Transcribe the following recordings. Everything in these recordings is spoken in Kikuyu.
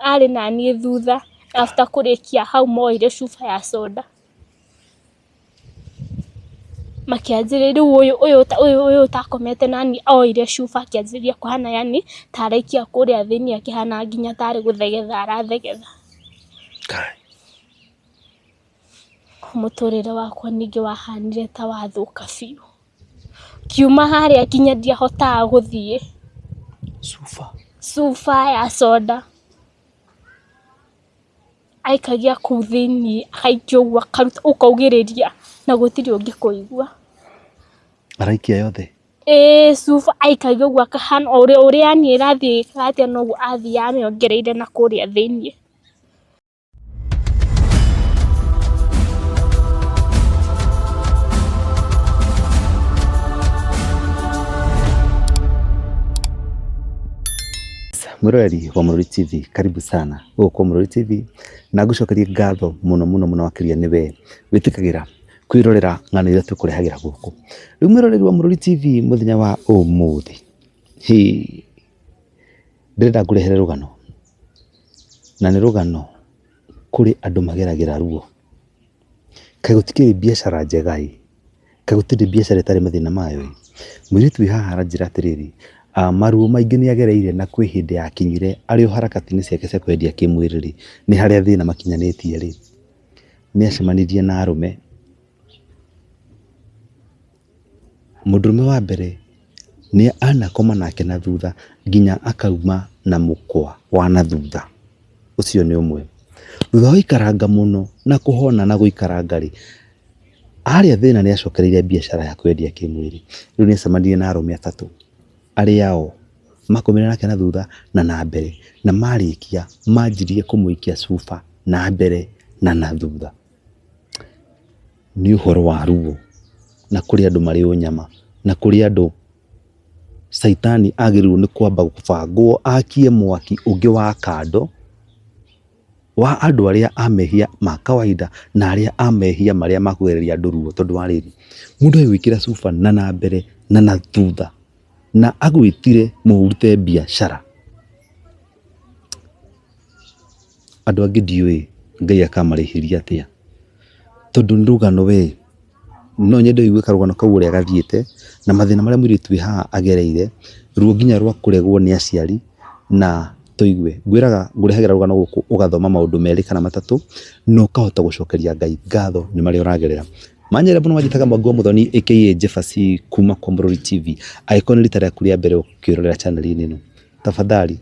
arĩ naniĩ thutha after kũrĩkia hau moire cuba ya soda. Makĩanjĩrĩria rĩu ũyũ ũyũ ũyũ ũyũ ũtakomete naniĩ oire cuba akĩanjĩrĩria kũhana yani ta araikia kũrĩa thĩiniĩ akĩhana nginya tarĩ gũthegetha arathegetha. Kai. Mũtũrĩre wakwa ningĩ wahanire ta wathũka biũ. Ngiuma harĩa nginya ndiahotaga gũthiĩ. Cuba. Cuba ya soda. Aikagia kũu thĩiniĩ akaikia ũguo akaruta ũkaugĩrĩria na gũtirĩ ũngĩkũigua. Araikia yothe? Ĩĩ cuba aikagia ũguo akahana o ũrĩa yani ĩrathiĩ ĩgĩkaga atĩa noguo athiaga amĩongereire na kũrĩa thĩiniĩ. Mwĩroreri wa Mũrori TV, karibu sana gũkũ kwa Mũrori TV na ngũcokerie ngatho mũno mũno mũno makĩria nĩ we wĩtĩkagĩra kwĩrorera ng'ano iria tũkũrehagĩra gũkũ. Rĩu mwĩroreri wa Mũrori TV mũthenya wa ũmũthĩ, hĩ, ndĩrenda ngũrehere rũgano na nĩ rũgano kũrĩ andũ mageragĩra ruo. Kaĩ gũtikĩrĩ biacara njega ĩ, kaĩ gũtirĩ biacara ĩtarĩ mathĩna mayo ĩ. Mũirĩtu wĩ haha aranjĩra atĩrĩrĩ, maruo maingĩ nĩ agereire na kwĩ hĩndĩ yakinyire arĩ o harakati-inĩ ciake cia kwĩyendia kĩmwĩrĩ rĩ, nĩ harĩa thĩna makinyanĩtie rĩ, nĩ acemanirie na arũme. Mũndũrũme wa mbere nĩ anakoma nake na thutha nginya akauma na mũkwa wa na thutha, ũcio nĩ ũmwe. Thutha wa gũikaranga mũno na kũhona na gũikaranga rĩ, harĩa thĩna nĩ acokereire biacara ya kwendia kĩmwĩrĩ. Rĩu nĩ acemanirie na arũme atatũ arĩa o makomire nake na thutha na na mbere, na marĩkia manjirie kũmũikia cuba na mbere na na thutha. Nĩ ũhoro wa ruo, na kũrĩ andũ marĩ ũnyama, na kũrĩ andũ caitani agĩrĩirwo nĩ kwamba gũbangwo akie mwaki ũngĩ wa kando, wa andũ arĩa a mehia ma kawaida na arĩa a mehia marĩa ma kũgereria andũ ruo tondũ wa rĩrĩ, mũndũ agĩgwĩkĩra cuba na na mbere na na thutha na agwĩtire mũrute biacara. Andũ angĩ ndiũĩ Ngai akamarĩhĩria atĩa, tondũ nĩ rũgano we, no nyende ũigue karũgano kau ũrĩa gathiĩte, na mathĩna marĩa mũirĩtu wĩ haha agereire, ruo nginya rwa kũregwo nĩ aciari na tũigue. Ngwĩraga ngũrehagĩra rũgano gũkũ ũgathoma maũndũ merĩ kana matatũ, na ũkahota gũcokeria Ngai ngatho nĩ marĩa ũragerera. Manyere mũno manjĩtaga Mwangi wa Mũthoni aka Jefferson kuma kwa Mũrori TV. Angĩkorwo nĩ rita rĩaku rĩa mbere ũkĩrorera channel -inĩ ĩno, tafadhali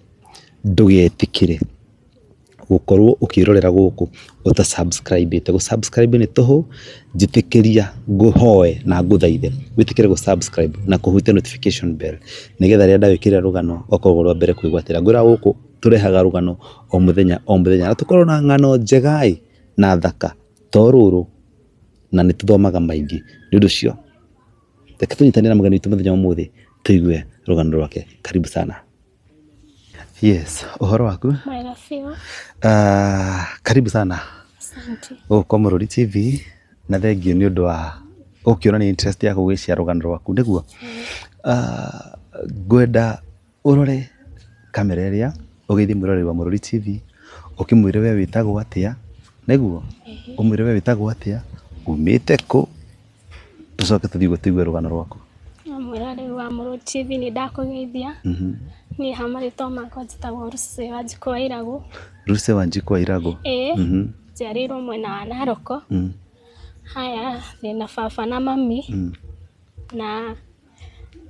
ndũgetĩkĩre gũkorwo ũkĩrorera gũkũ ũta subscribe ĩte. Gũ subscribe nĩ tũhũ, njĩtĩkĩria ngũhoe na ngũthaithe wĩtĩkĩre gũ subscribe na kũhutia notification bell nĩgetha rĩrĩa ndagwĩkĩrĩra rũgano ũgakorwo ũrĩ wa mbere kwĩgwatĩra. Ngwĩraga gũkũ tũrehaga rũgano o mũthenya o mũthenya na tũkoragwo na ng'ano njega ĩ na thaka to rũrũ na nĩ tũthomaga maingĩ. Nĩ ũndũ ũcio reke tũnyitanĩre na mũgeni witũ mũthenya wa ũmũthĩ tũigue rũgano rwake. Karibu sana. Yes, ũhoro waku? Mwega biũ. Karibu sana. Asante. Gũkũ kwa Mũrũri TV na thengiũ nĩ ũndũ wa gũkĩonania interest yaku gũgĩshare rũgano rwaku nĩguo? Ngwenda ũrore kamera ĩrĩa ũgeithie mwĩroreri wa Mũrũri TV ũkĩmwĩre we wĩtagwo atĩa nĩguo? Ũmwĩre we wĩtagwo atĩa, umĩte kũ, Tũcoke tũthiĩ ũguo tũigue rũgano rwaku. Mwĩroreri wa Mũrũ TV nĩ ndakũgeithia. Niĩ ha marĩtwa makwa njĩtagwo Lucy Wanjikũ wa Iragũ. Lucy Wanjikũ wa Iragũ. Ĩĩ, njiarĩirwo mwena wa Naroko. Haya, ndĩna baba na mami. Na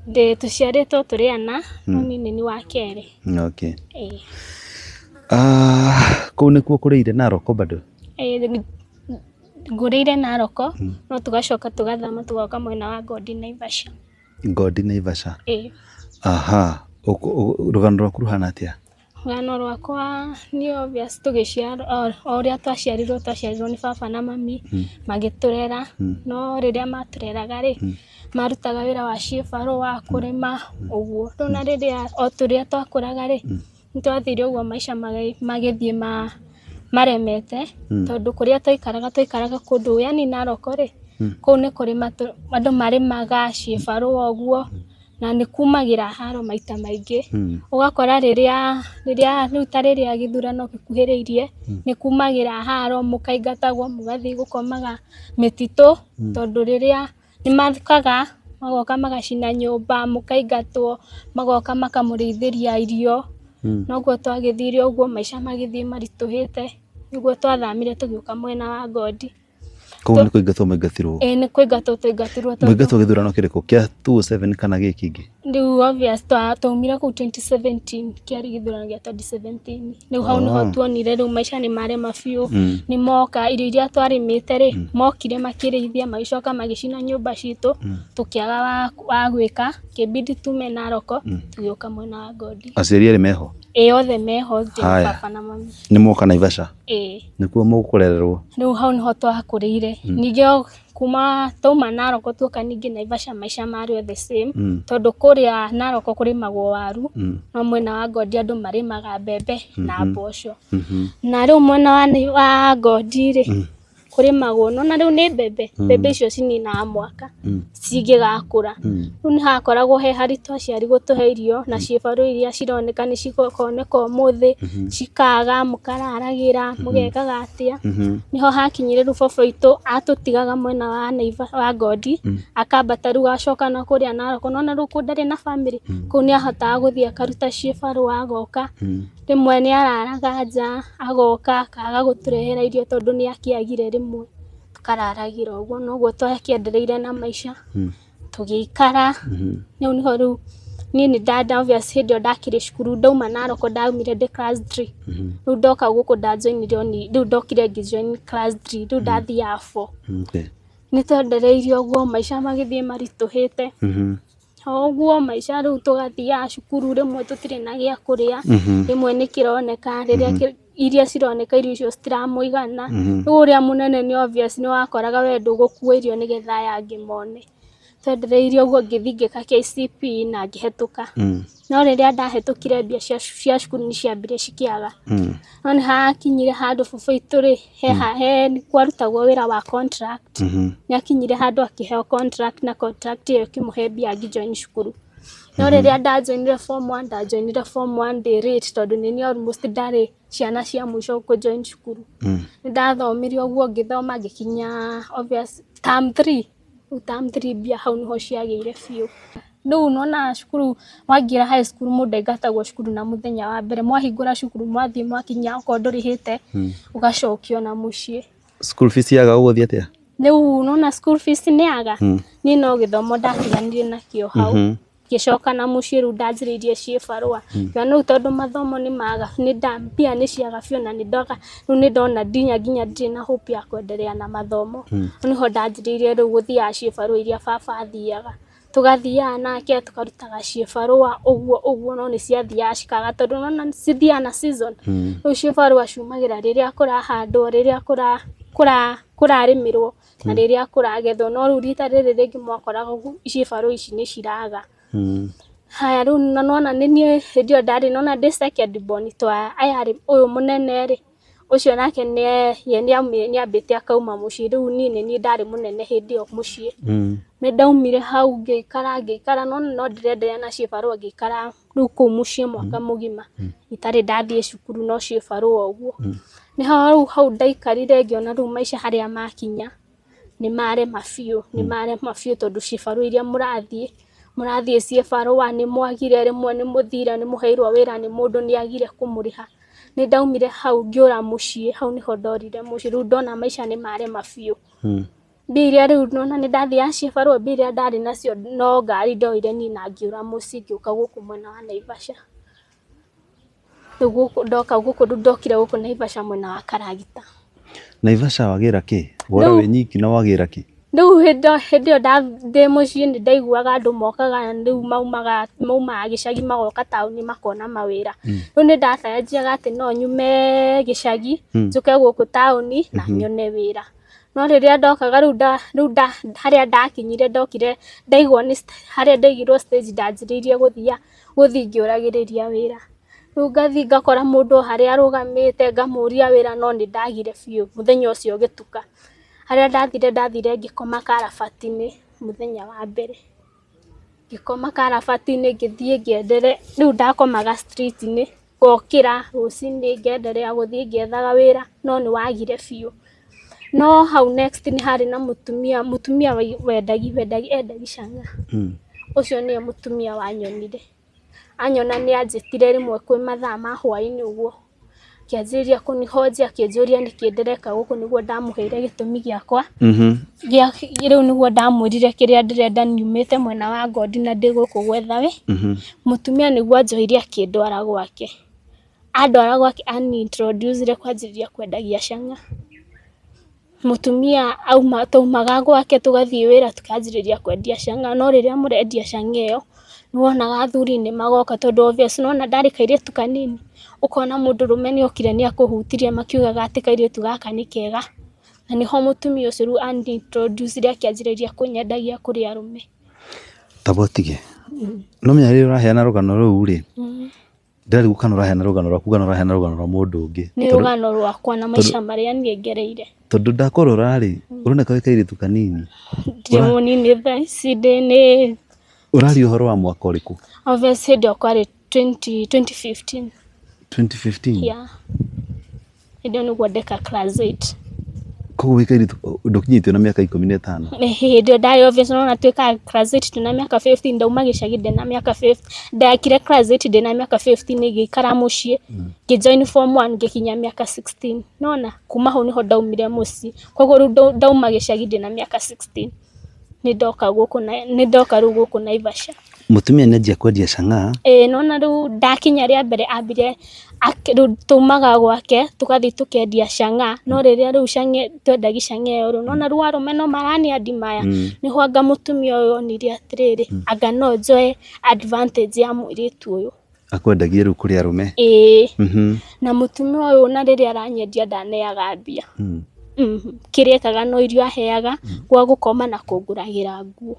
ndĩ tũciarĩtwo tũrĩ ana, no niĩ nĩ niĩ wa kerĩ. Okay. Ĩĩ. Kũu nĩkuo ũkũrĩire Naroko bado? Ĩĩ, Ngũrĩire Naroko, no tũgacoka tũgathama tũgoka mwena wa Ngondi Naivasha. Ngondi Naivasha? Ĩĩ. Aha, rũgano rwaku rũhana atĩa? Rũgano rwakwa nĩ obvious tũgĩciarwo, o ũrĩa twaciarirwo twaciarirwo nĩ baba na mami, magĩtũrera, no rĩrĩa matũreraga rĩ, marutaga wĩra wa cibarũa, kũrĩma, ũguo. Rĩu na rĩrĩa o ta ũrĩa twakũraga rĩ, Nĩ twathire ũguo maica magĩthiĩ maremete tondũ kũrĩa twaikaraga twaikaraga kũndũ yaani Narok rĩ, kũu nĩ kũrĩma andũ marĩmaga ciĩbarũa ũguo. Na nĩ kumagĩra haro maita maingĩ, ũgakora rĩrĩa rĩrĩa rĩu ta rĩrĩa gĩthurano gĩkuhĩrĩirie, nĩ kumagĩra haro mũkaingatagwo mũgathiĩ gũkomaga mĩtitũ, tondũ rĩrĩa nĩ mokaga magoka magacina nyũmba, mũkaingatwo, magoka makamũrĩithĩria irio. Noguo twagĩthire ũguo maica magĩthiĩ maritũhĩte, nĩguo twathamire tũgĩũka mwena wa Ngondi. Koguo nĩ kũingatwo mwaingatirwo? Ĩĩ nĩ kũingatwo twaingatirwo tondũ Mwaingatwo gĩthurano kĩrĩkũ? Kĩa 2007 kana gĩkĩ kĩngĩ? Rĩu obvious twaumire kũu 2017, kĩarĩ gĩthurano gĩa 2017. Rĩu hau nĩho tuonire rĩu maica nĩ marema biũ, nĩ moka irio iria twarĩmĩte rĩ, mokire makĩrĩithia magĩcoka magĩcina nyũmba citũ, tũkĩaga wa gwĩka, kĩbidi tume Narok tũgĩũka mwena wa Ngondi. Aciari erĩ meho? Ĩĩ othe meho, ndĩ na Haya. baba na mami. Nĩ mwoka Naivasha? Ĩĩ. Nĩkuo mũkũrererwo? Rĩu hau nĩho twakũrĩire. Ningĩ o kuma twauma Narok tuoka ningĩ Naivasha maica marĩ o the same, tondũ kũrĩa Narok kũrĩmagwo waru, no mwena wa Ngondi andũ marĩmaga mbembe na mboco. Na rĩu mwena wa Ngondi rĩ, kũrĩmagwo, nĩwona rĩu nĩ mbembe, mbembe icio cininaga mwaka cingĩgakũra. Rĩu nĩ hakoragwo he haritũ aciari gũtũhe irio na ciĩbarũa iria cironeka nĩ cikoneka ũmũthĩ, cikaga, mũkararagĩra, mũgekaga atĩa. Nĩho hakinyire rĩu baba witũ atũtigaga mwena wa wa Ngondi, akambata rĩu agacoka na kũrĩa Narok, nĩwona rĩu kũu ndarĩ na bamĩrĩ, kũu nĩ ahotaga gũthiĩ akaruta ciĩbarũa agoka. Rĩmwe nĩ araraga nja agoka akaga gũtũrehera irio tondũ nĩ akĩagire rĩmwe, tũkararagĩra ũguo, noguo twakĩendereire na maica, tũgĩikara. Rĩu nĩho rĩu niĩ nĩ nda obvious hĩndĩ ĩyo ndakĩrĩ cukuru, ndauma Narok ndaumire ndĩ class 3. Rĩu ndoka gũkũ ndajoinire oni rĩu ndokire ngĩjoin class 3, rĩu ndathiaga 4. Nĩ twendereirie ũguo maica magĩthiĩ maritũhĩte. O ũguo maica rĩu tũgathiaga cukuru rĩmwe tũtirĩ na gĩa kũrĩa, rĩmwe nĩ kĩroneka, rĩrĩa iria cironeka irio icio citiramũigana. Rĩu ũrĩa mũnene nĩ obvious nĩ wakoraga we ndũgũkua irio nĩgetha aya angĩ mone. Twendereirie ũguo ngĩthiĩ ngĩka KCPE na ngĩhetũka. No rĩrĩa ndahĩtũkire mbia cia cukuru nĩ ciambire cikĩaga. No nĩ hakinyire handũ baba witũ rĩ, he kwarutagwo wĩra wa contract. Nĩ akinyire handũ akĩheo contract na contract ĩyo ĩkĩmũhe mbia angĩjoin cukuru. No rĩrĩa ndajoinire form 1, ndajoinire form 1 ndĩ late tondũ nĩ niĩ almost ndarĩ ciana cia mũico kũjoin cukuru. Nĩ ndathomire ũguo ngĩthoma ngĩkinya obvious term 3, rĩu term 3 mbia hau nĩho ciagĩire biũ. Rĩu nĩwona cukuru waingĩra high school mũndũ aingatagwo cukuru na mũthenya wa mbere, mwahingũra cukuru mwathiĩ mwakinya okorwo ndũrĩhĩte ũgacokio na mũciĩ. School fees yaga ũgũthiĩ atĩa? Rĩu nĩwona school fees nĩ yaga, niĩ no gĩthomo ndatiganire nakĩo hau. Ngĩcoka na mũciĩ rĩu ndanjĩrĩirie ciĩbarũa. Ngĩona rĩu tondũ mathomo nĩ maga, mbia nĩ ciaga biũ na nĩ ndoka rĩu nĩ ndona nginya ndirĩ na hope ya kwendelea na mathomo. Nĩho ndanjĩrĩirie rĩu gũthiaga ciĩbarũa iria baba athiaga. Tũgathiaga nake tũkarutaga ciĩbarũa ũguo ũguo no nĩ ciathiaga cikaga tondũ nĩwona cithiaga na season. Rĩu ciĩbarũa ciumagĩra rĩrĩa kũrahandwo, rĩrĩa kũrarĩmĩrwo na rĩrĩa kũragethwo, no rĩu rita rĩrĩ rĩngĩ mwakoraga ciĩbarũa ici nĩ ciraga. Haya rĩu na nĩwona nĩ niĩ hĩndĩ ĩyo ndarĩ nĩwona ndĩ second born twa aya rĩ, ũyũ mũnene rĩ, ũcio nake nĩ ambĩte akauma mũciĩ, rĩu niĩ nĩ niĩ ndarĩ mũnene hĩndĩ ĩyo mũciĩ. Nĩ ndaumire hau ngĩikara ngĩikara no no ndĩrenderea na ciĩbarũa ngĩikara rĩu kũu mũciĩ mwaka mũgima itarĩ ndathiĩ cukuru no ciĩbarũa ũguo. Nĩho rĩu hau ndaikarire ngĩona rĩu maica harĩa makinya nĩ marema biũ, nĩ marema biũ tondũ ciĩbarũa iria mũrathiĩ mũrathiĩ ciĩbarũa nĩ mwagire rĩmwe nĩ mũthire nĩ mũheirwo wĩra nĩ mũndũ nĩ agire kũmũrĩha. Nĩ ndaumire hau ngĩũra mũciĩ, hau nĩho ndorire mũciĩ rĩu ndona maica nĩ marema biũ. Mbia iria rĩu nona nĩ ndathiaga ciĩbarũa mbia iria ndarĩ nacio no ngari ndoire niĩ na ngĩũra mũciĩ ngĩũka gũkũ mwena wa Naivasha. Rĩu gũkũ ndoka gũkũ rĩu ndokire gũkũ Naivasha mwena wa Karagita. Naivasha wagĩra kĩ? Wora wĩ nyiki na wagĩra kĩ? Rĩu hĩndĩ ĩyo ndĩ mũciĩ nĩ ndaiguaga andũ mokaga rĩu maumaga gĩcagi magoka taũni makona mawĩra. Rĩu nĩ ndatarajiaga atĩ no nyume gĩcagi njũke gũkũ taũni na nyone wĩra. No rĩrĩa ndokaga rĩu harĩa ndakinyire ndokire ndaigwo nĩ harĩa ndaigirwo stage ndanjĩrĩirie gũthiĩ ngĩũragĩrĩria wĩra. Rĩu ngathiĩ ngakora mũndũ o harĩa arũgamĩte ngamũria wĩra no nĩ ndagire biũ mũthenya ũcio ũgĩtuka. Harĩa ndathire ndathire ngĩkoma karabati-inĩ mũthenya wa mbere. Ngĩkoma karabati-inĩ ngĩthiĩ ngĩendere, rĩu ndakomaga street-inĩ, ngokĩra rũcinĩ ngenderea gũthiĩ ngĩethaga wĩra no nĩ wagire biũ. No hau next nĩ harĩ na mũtumia, mũtumia wendagi wendagi endagi chang'aa. Ũcio nĩwe mũtumia wanyonire. Anyona nĩ anjĩtire rĩmwe kwĩ mathaa ma hwainĩ ũguo, akĩanjĩrĩria kũnihonjia akĩnjũria nĩkĩ ndĩreka gũkũ nĩguo ndamũheire gĩtũmi gĩakwa. Rĩu nĩguo ndamwĩrire kĩrĩa ndĩrenda nyumĩte mwena wa Ngondi na ndĩ gũkũ gwetha wĩ. Mũtumia nĩguo anjoire akĩndwara gwake. Andwara gwake ani introduce ire kwanjĩrĩria kwendagia chang'aa. Mũtumia auma twaumaga gwake tũgathiĩ wĩra tũkanjĩrĩria kwendia chang'aa, no rĩrĩa mũrendia chang'aa ĩyo, nĩ wonaga athuri nĩ magoka tondũ obvious nĩ wona ndarĩ kairĩtu kanini, ũkona mũndũrũme nĩ okire nĩ akũhutirie makiugaga atĩ kairĩtu gaka nĩ kega, na nĩho mũtumia ũcio rĩu ani introduce ire akĩanjĩrĩria kũnyendagia kũrĩ arũme. Tamba ũtige. No menya rĩrĩa ũraheana rũgano rũu rĩ, ndĩrarigwo kana ũraheana rũgano rwaku kana ũraheana rũgano rwa mũndũ ũngĩ. Nĩ rũgano rwakwa na maica marĩa niĩ ngereire. Tondũ ndakũrora rĩ, ũroneka wĩ kairĩtu kanini. Ndirĩ mũnini thaa ici ndĩ nĩ Ũraria ũhoro wa mwaka ũrĩkũ? Obvious hĩndĩ ĩyo kwarĩ 20, 2015. 2015? Yeah. Hĩndĩ ĩyo nĩguo ndeka class 8. Koguo wĩ kairĩtu ndũkinyĩtie ona mĩaka 15? Hĩndĩ ĩyo ndarĩ obvious nĩwona twĩkaga class 8 twĩna mĩaka 15 ndauma gĩcagi ndĩna mĩaka 15 ndekire class 8 ndĩna mĩaka 15 ngĩikara mũciĩ ngĩ join form 1 ngĩkinya mĩaka 16 nĩwona kuma hau nĩho ndaumire mũciĩ koguo rĩu ndauma gĩcagi ndĩna mĩaka 16 nĩ ndoka gũkũ nĩ ndoka rĩu gũkũ Naivasha. Mũtumia nĩ anjia kwendia chang'aa. Ĩĩ nĩwona rĩu ndakinya rĩa mbere ambire rĩu tumaga gwake tũgathiĩ tũkendia chang'aa no rĩrĩa rĩu chang'aa twendagia chang'aa ĩyo rĩ nĩwona rĩu arũme no marani admire nĩho anga mũtumia ũyũ onire atĩrĩrĩ anga no njoe advantage ya mũirĩtu ũyũ. Akwendagie rĩu kũrĩ arũme? Ĩĩ. Na mũtumia ũyũ ona rĩrĩa aranyendia ndaneaga mbia. Kĩrĩa ekaga no irio aheaga, gwa gũkoma na kũngũragĩra nguo.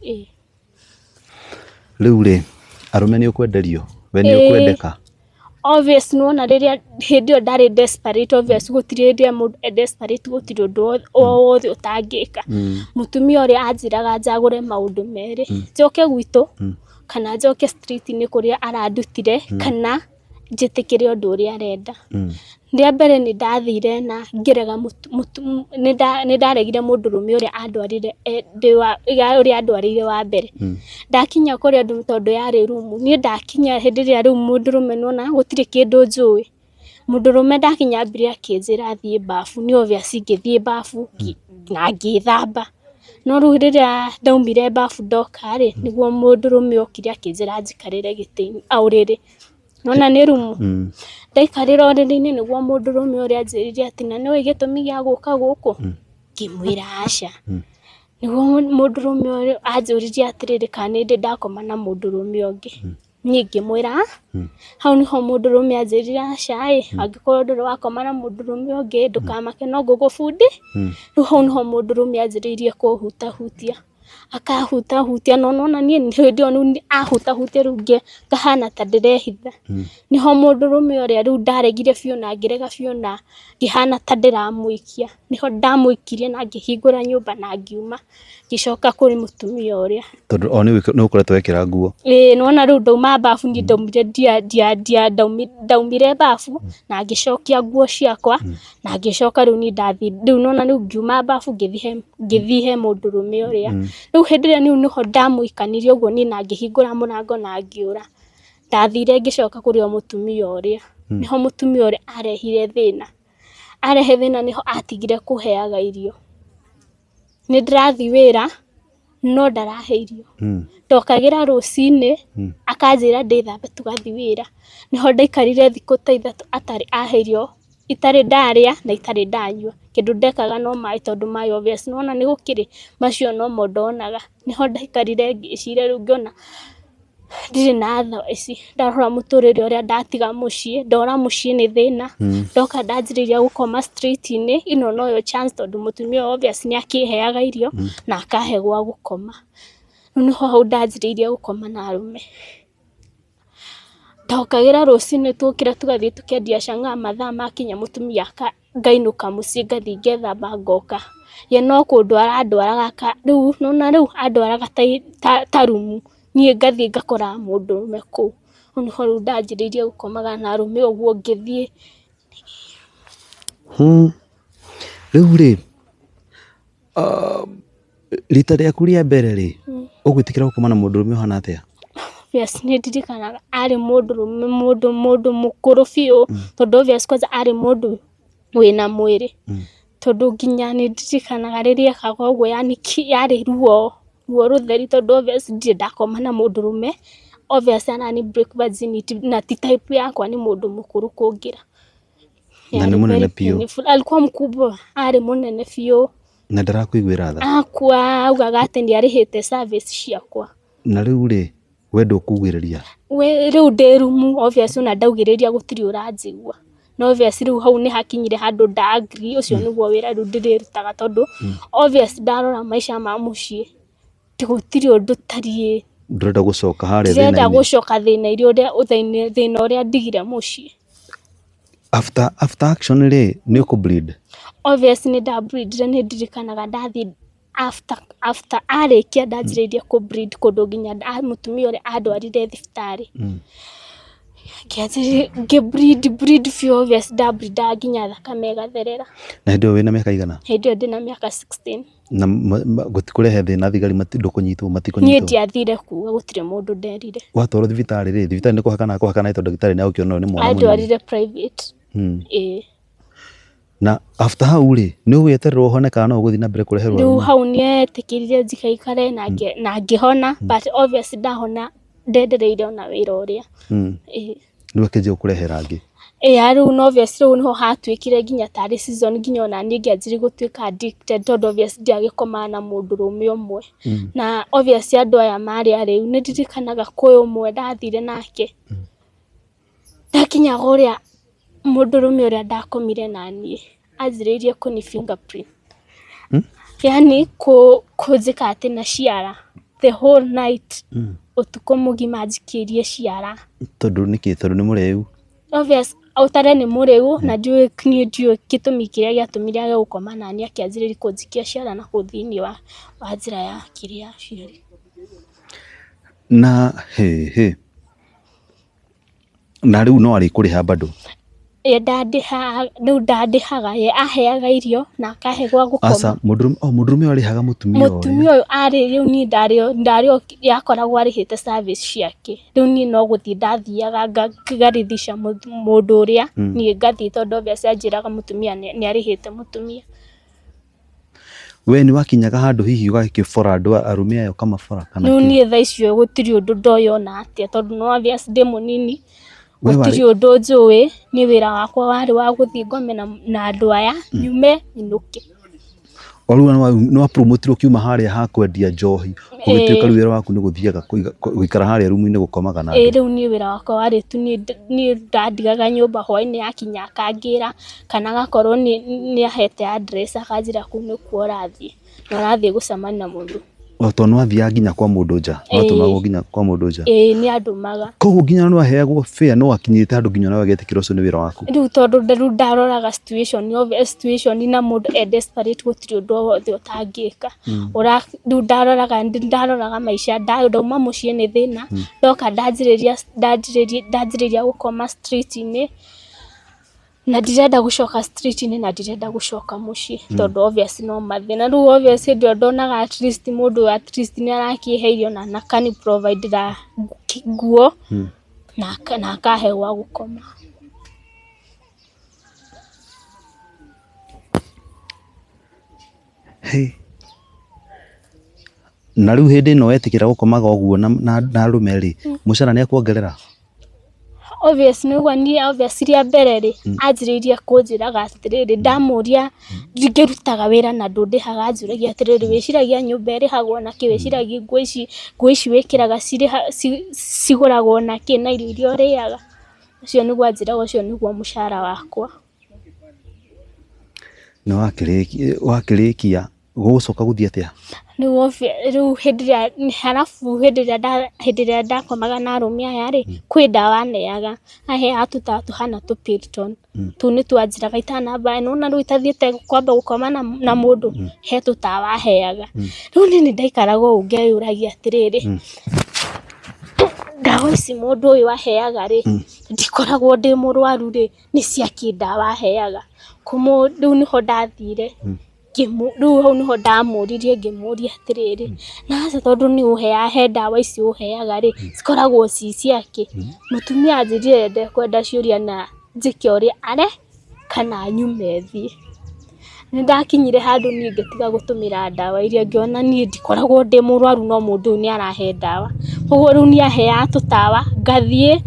Ĩĩ. Rĩu rĩ, arũme nĩ ũkwenderio? We nĩ ũkwendeka? Obvious nĩ wona rĩrĩa hĩndĩ ĩyo ndarĩ desperate obvious gũtirĩ hĩndĩ ĩrĩa mũndũ e desperate gũtirĩ ũndũ o wothe ũtangĩka. Mũtumia ũrĩa anjĩraga njagũre maũndũ merĩ, njoke gwitũ kana njoke street-inĩ kũrĩa arandutire kana njĩtĩkĩre ũndũ ũrĩa arenda. Rĩa mbere nĩ ndathire na ngĩrega nĩ ndaregire mũndũrũme ũrĩa andwarire ũrĩa andwarĩire wa mbere. Ndakinya kũrĩa andũ tondũ yarĩ rumu, niĩ ndakinya hĩndĩ ĩrĩa rĩu mũndũrũme nĩwona gũtirĩ kĩndũ njũĩ. Mũndũrũme ndakinya ambire akĩnjĩra thiĩ bafu, niĩ obvious ngĩthiĩ bafu na ngĩthamba. No rĩu rĩrĩa ndaumire bafu ndoka rĩ, nĩguo mũndũrũme okire akĩnjĩra njikarĩre gĩtĩ-inĩ ũrĩrĩ. Nĩwona nĩ rumu? Ndaikarĩra ũrĩrĩ-inĩ nĩguo mũndũrũme ũrĩa anjĩrire atĩ na nĩũĩ gĩtũmi gĩa gũka gũkũ? Ngĩmwĩra aca. Nĩguo mũndũrũme ũyũ anjũririe atĩrĩrĩ kana nĩ ndĩ ndakoma na mũndũrũme ũngĩ. Niĩ ngĩmwĩra hau nĩho mũndũrũme anjĩrire aca ĩ, angĩkorwo ndũrĩ wakoma na mũndũrũme ũngĩ ndũkamake no ngũgũbundi. Rĩu hau nĩho mũndũrũme anjĩrĩirie kũhutahutia. Akahutahutia no nĩwona niĩ hĩndĩ ĩyo rĩu ahutahutia rĩu ngahana ta ndĩrehitha. Nĩho mũndũrũme ũrĩa rĩu ndaregire biũ na ngĩrega biũ na ngĩhana ta ndĩramũikia. Nĩho ndamũikirie na ngĩhingũra nyũmba na ngiuma. Ngĩcoka kũrĩ mũtumia ũrĩa. Tondũ o nĩ ũkoretwo wekĩra nguo. Ĩĩ nĩwona rĩu ndauma bafu niĩ ndaumire ndaumire bafu na ngĩcokia nguo ciakwa na ngĩcoka rĩu niĩ ndathiĩ rĩu nĩwona rĩu ngiuma bafu ngĩthiĩ he mũndũrũme ũrĩa. Rĩu hĩndĩ ĩrĩa rĩu nĩho ndamũikanirie ũguo niĩ na ngĩhingũra mũrango na ngĩũra. Ndathire ngĩcoka kũrĩ o mũtumia ũrĩa. Nĩho mũtumia ũrĩa arehire thĩna. Arehe thĩna nĩho atigire kũheaga irio. Nĩ ndĩrathiĩ wĩra no ndarahe irio. Ndokagĩra rũcinĩ akanjĩra ndĩthambe tũgathiĩ wĩra. Nĩho ndaikarire thikũ ta 3 atarĩ ahe irio, itarĩ ndarĩa na itarĩ ndanyua. Kĩndũ ndekaga no maĩ tondũ maĩ obvious nĩwona nĩ gũkĩrĩ macio nomo ndonaga. Nĩho ndaikarire ngĩciria rĩu ngĩona ndirĩ na tha ici, ndarora mũtũrĩre ũrĩa ndatiga mũciĩ, ndora mũciĩ nĩ thĩna, ndoka ndanjĩrĩria gũkoma street-inĩ, ĩno noyo chance tondũ mũtumia ũyũ obvious nĩ akĩheaga irio na akahe gwa gũkoma. Rĩu nĩho hau ndanjĩrĩirie gũkoma na arũme. Ndokagĩra rũcinĩ twokĩra tũgathiĩ tũkendia chang'aa mathaa makinya mũtumia ngainũka mũciĩ ngathiĩ ngethamba ngoka. Ye no kũndwara andwaraga rĩu nĩwona rĩu andwaraga ta rumu. Niĩ ngathiĩ ngakora mũndũrũme kũu. Hau nĩho rĩu ndanjĩrĩirie gũkomaga na arũme ũguo ngĩthiĩ. Rĩu rĩ, rita rĩaku rĩa mbere rĩ, ũgwĩtĩkĩra gũkoma na mũndũrũme ũhana atĩa? Obvious nĩ ndirikanaga arĩ mũndũrũme mũndũ mũndũ mũkũrũ biũ, tondũ obvious kwanza arĩ mũndũ wĩna mwĩrĩ. Tondũ nginya nĩ ndirikanaga rĩrĩa ekaga ũguo yani yarĩ ruo, ruo rũtheri tondũ obvious ndirĩ ndakoma na mũndũrũme. Obvious arani break virginity na ti type yakwa nĩ mũndũ mũkũrũ kũngĩra. Na nĩ mũnene biũ. Alikuwa mkubwa, arĩ mũnene biũ. Na ndarakũiguĩra tha? Akua augaga atĩ nĩ arĩhĩte service ciakwa. Na rĩu rĩ, we ndũkugĩrĩria? We rĩu ndĩ rumu obvious ona ndaugĩrĩria gũtirĩ ũranjigua. Na obvious rĩu hau nĩ hakinyire handũ nda agree ũcio nĩguo wĩra rĩu ndĩrĩrutaga tondũ obvious ndarora maica ma mũciĩ gũtirĩ ũndũ tariĩ. Ndũrenda gũcoka harĩa Ndirenda thĩna-inĩ? gũcoka thĩna-inĩ ũrĩa thĩna ũrĩa ndigire mũciĩ. After, after action rĩ, nĩ ũkũ bleed? Obvious nĩ nda bleed ire, nĩ ndirikanaga ndathiĩ after, after arĩkia ndanjĩrĩirie kũ bleed kũndũ nginya mũtumia ũrĩa andwarire thibitarĩ. Ngĩanjĩrĩria ngĩ bleed bleed biũ obvious nda bleed aga nginya thakame ĩgatherera. Na hĩndĩ ĩyo wĩna mĩaka igana? Hĩndĩ ĩyo ndĩna mĩaka 16. Na gũtikũrehe thĩna thigari ndũkũnyitwo Niĩ matikũnyitwo? ndiathire kuga gũtirĩ mũndũ nderire. Watwarwo thibitarĩ rĩ, thibitarĩ nĩ kũhakana kũhakana tondũ ndagĩtarĩ nĩ agũkĩona ũyũ nĩ mwana mũnini. Andwarire private. Ĩĩ. Na after hau rĩ, nĩ ũgweterera ũhone kana no ũgũthiĩ na mbere kũreherwo Rĩu arũme? hau nĩ etĩkĩrire njikaikare na ngĩhona, but obvious ndahona ndendereire ona wĩra ũrĩa. Ĩĩ. Rĩu akĩanjia gũkũrehera angĩ? Ĩĩ rĩu no obvious rĩu nĩho hatuĩkire nginya tarĩ season nginya ona niĩ ngĩanjirie gũtuĩka addicted tondũ obvious ndiagĩkomaga na mũndũrũme ũmwe. Na obvious andũ aya marĩ arĩu, nĩ ndirikanaga kwĩ ũmwe ndathire nake, ndakinyaga ũrĩa mũndũrũme ũrĩa ndakomire naniĩ anjĩrĩirie kũni fingerprint. Yani kũnjĩka atĩ na ciara the whole night, ũtukũ mũgima anjikĩirie ciara. Tondũ nĩkĩ? Tondũ nĩ mũrĩu? Obvious ũtare nĩ mũrĩu na ndiũĩ niĩ ndiũĩ gĩtũmi kĩrĩa gĩatũmire age gũkoma naniĩ akĩanjĩrĩria kũnjikia ciara na kũu thĩiniĩ wa njĩra ya kĩrĩa ya aciari. Na hĩ hĩ, na rĩu no arĩkũrĩha bado? Ye ndandĩhaga, rĩu ndandĩhaga, ye aheaga irio na akahe gwa gũkoma. Aca, mũndũrũme, oh, mũndũrũme ũyũ arĩhaga mũtumia ũrĩa? Mũtumia ũyũ arĩ, rĩu niĩ ndarĩ yakoragwo arĩhĩte service ciake. Rĩu niĩ no gũthiĩ ndathiaga ngarithisha mũndũ ũrĩa, niĩ ngathiĩ tondũ obvious anjĩraga mũtumia nĩ arĩhĩte mũtumia. We nĩ wakinyaga handũ hihi ũgagĩkĩbora andũ arũme aya ũkamabora kana Rĩu kĩ? niĩ thaa icio gũtirĩ ũndũ ndoĩ ona atĩa tondũ no obvious ndĩ mũnini, We warĩ gũtirĩ ũndũ njũĩ, niĩ wĩra wakwa warĩ wa gũthiĩ ngome na andũ aya, nyume nyinũke. O rĩu nĩ wa promotirwo ũkiuma harĩa ha kwendia njohi, ũgĩtuĩka rĩu wĩra waku nĩ gũthiaga gũikara harĩa rumu-inĩ gũkomaga na Ĩĩ andũ. rĩu niĩ wĩra wakwa warĩ tu niĩ ndandigaga nyũmba hwaĩ-inĩ yakinya akangĩra, kana agakorwo nĩ ahete address akanjĩra kũu nĩkuo ũrathiĩ, na ũrathiĩ gũcemania na mũndũ. O tondũ nĩ wathiaga nginya kwa mũndũ nja, nĩ watũmagwo nginya kwa mũndũ nja. Ĩĩ nĩ andũmaga. Koguo nginya nĩ waheagwo fare no wakinyĩte handũ nginya nawe ũgetĩkĩra ũcio nĩ wĩra waku. Rĩu tondũ rĩu ndaroraga situation, obvious situation na mũndũ e desperate gũtirĩ ũndũ o wothe ũtangĩka. Rĩu ndaroraga maica, ndauma mũciĩ nĩ thĩna, ndoka ndanjĩrĩria gũkoma street-inĩ, na ndirenda gũcoka street-inĩ na ndirenda gũcoka mũciĩ tondũ obvious no mathĩna. Rĩu obvious hĩndĩ ĩyo ndonaga at least mũndũ at least nĩ arakĩhe irio na akani provide ra nguo na akahe gwa gũkoma. Hey. Na rĩu hĩndĩ ĩno wetĩkĩra gũkomaga ũguo na arũme rĩ, mũcara nĩ akuongerera? Obvious nĩguo niĩ obvious rĩa mbere rĩ, anjĩrĩirie kũnjĩraga atĩrĩrĩ, ndamũria ngĩrutaga wĩra na ndũndĩhaga, anjũragia atĩrĩrĩ, wĩciragia nyũmba ĩrĩhagwo nakĩ, wĩciragia nguo ici wĩkĩraga cigũragwo nakĩ na irio iria ũrĩaga. Ũcio nĩguo anjĩraga ũcio nĩguo mũcara wakwa. Na wakĩrĩkia gũgũcoka gũthiĩ atĩa? Rĩu hĩndĩ ĩrĩa halafu hĩndĩ ĩrĩa ndakomaga na arũme aya rĩ, kwĩ ndawa aneaga, aheaga tũtawa tũhana tũ Piriton, tũu nĩ twanjĩraga itanamba, nĩwona rĩu itathiĩte kwamba gũkoma na mũndũ, he tũtawa aheaga. Rĩu niĩ nĩ ndaikaraga ũũ ngeyũragia atĩrĩrĩ, Ndawa ici mũndũ ũyũ aheaga rĩ, ndikoragwo ndĩ mũrwaru rĩ, nĩ ciakĩ ndawa aheaga? Rĩu nĩho ndathire, rĩu hau nĩho ndamũririe ngĩmũria atĩrĩrĩ, na aca tondũ nĩ ũheaga he ndawa ici ũheaga rĩ, cikoragwo ci ciakĩ? Mũtumia anjĩrire ndekwenda ciũria na njĩke ũrĩa are kana nyume thiĩ. Nĩ ndakinyire handũ niĩ ngĩtiga gũtũmĩra ndawa iria ngĩona niĩ ndikoragwo ndĩ mũrwaru no mũndũ ũyũ nĩ arahe ndawa. Koguo rĩu nĩ aheaga tũtawa ngathiĩ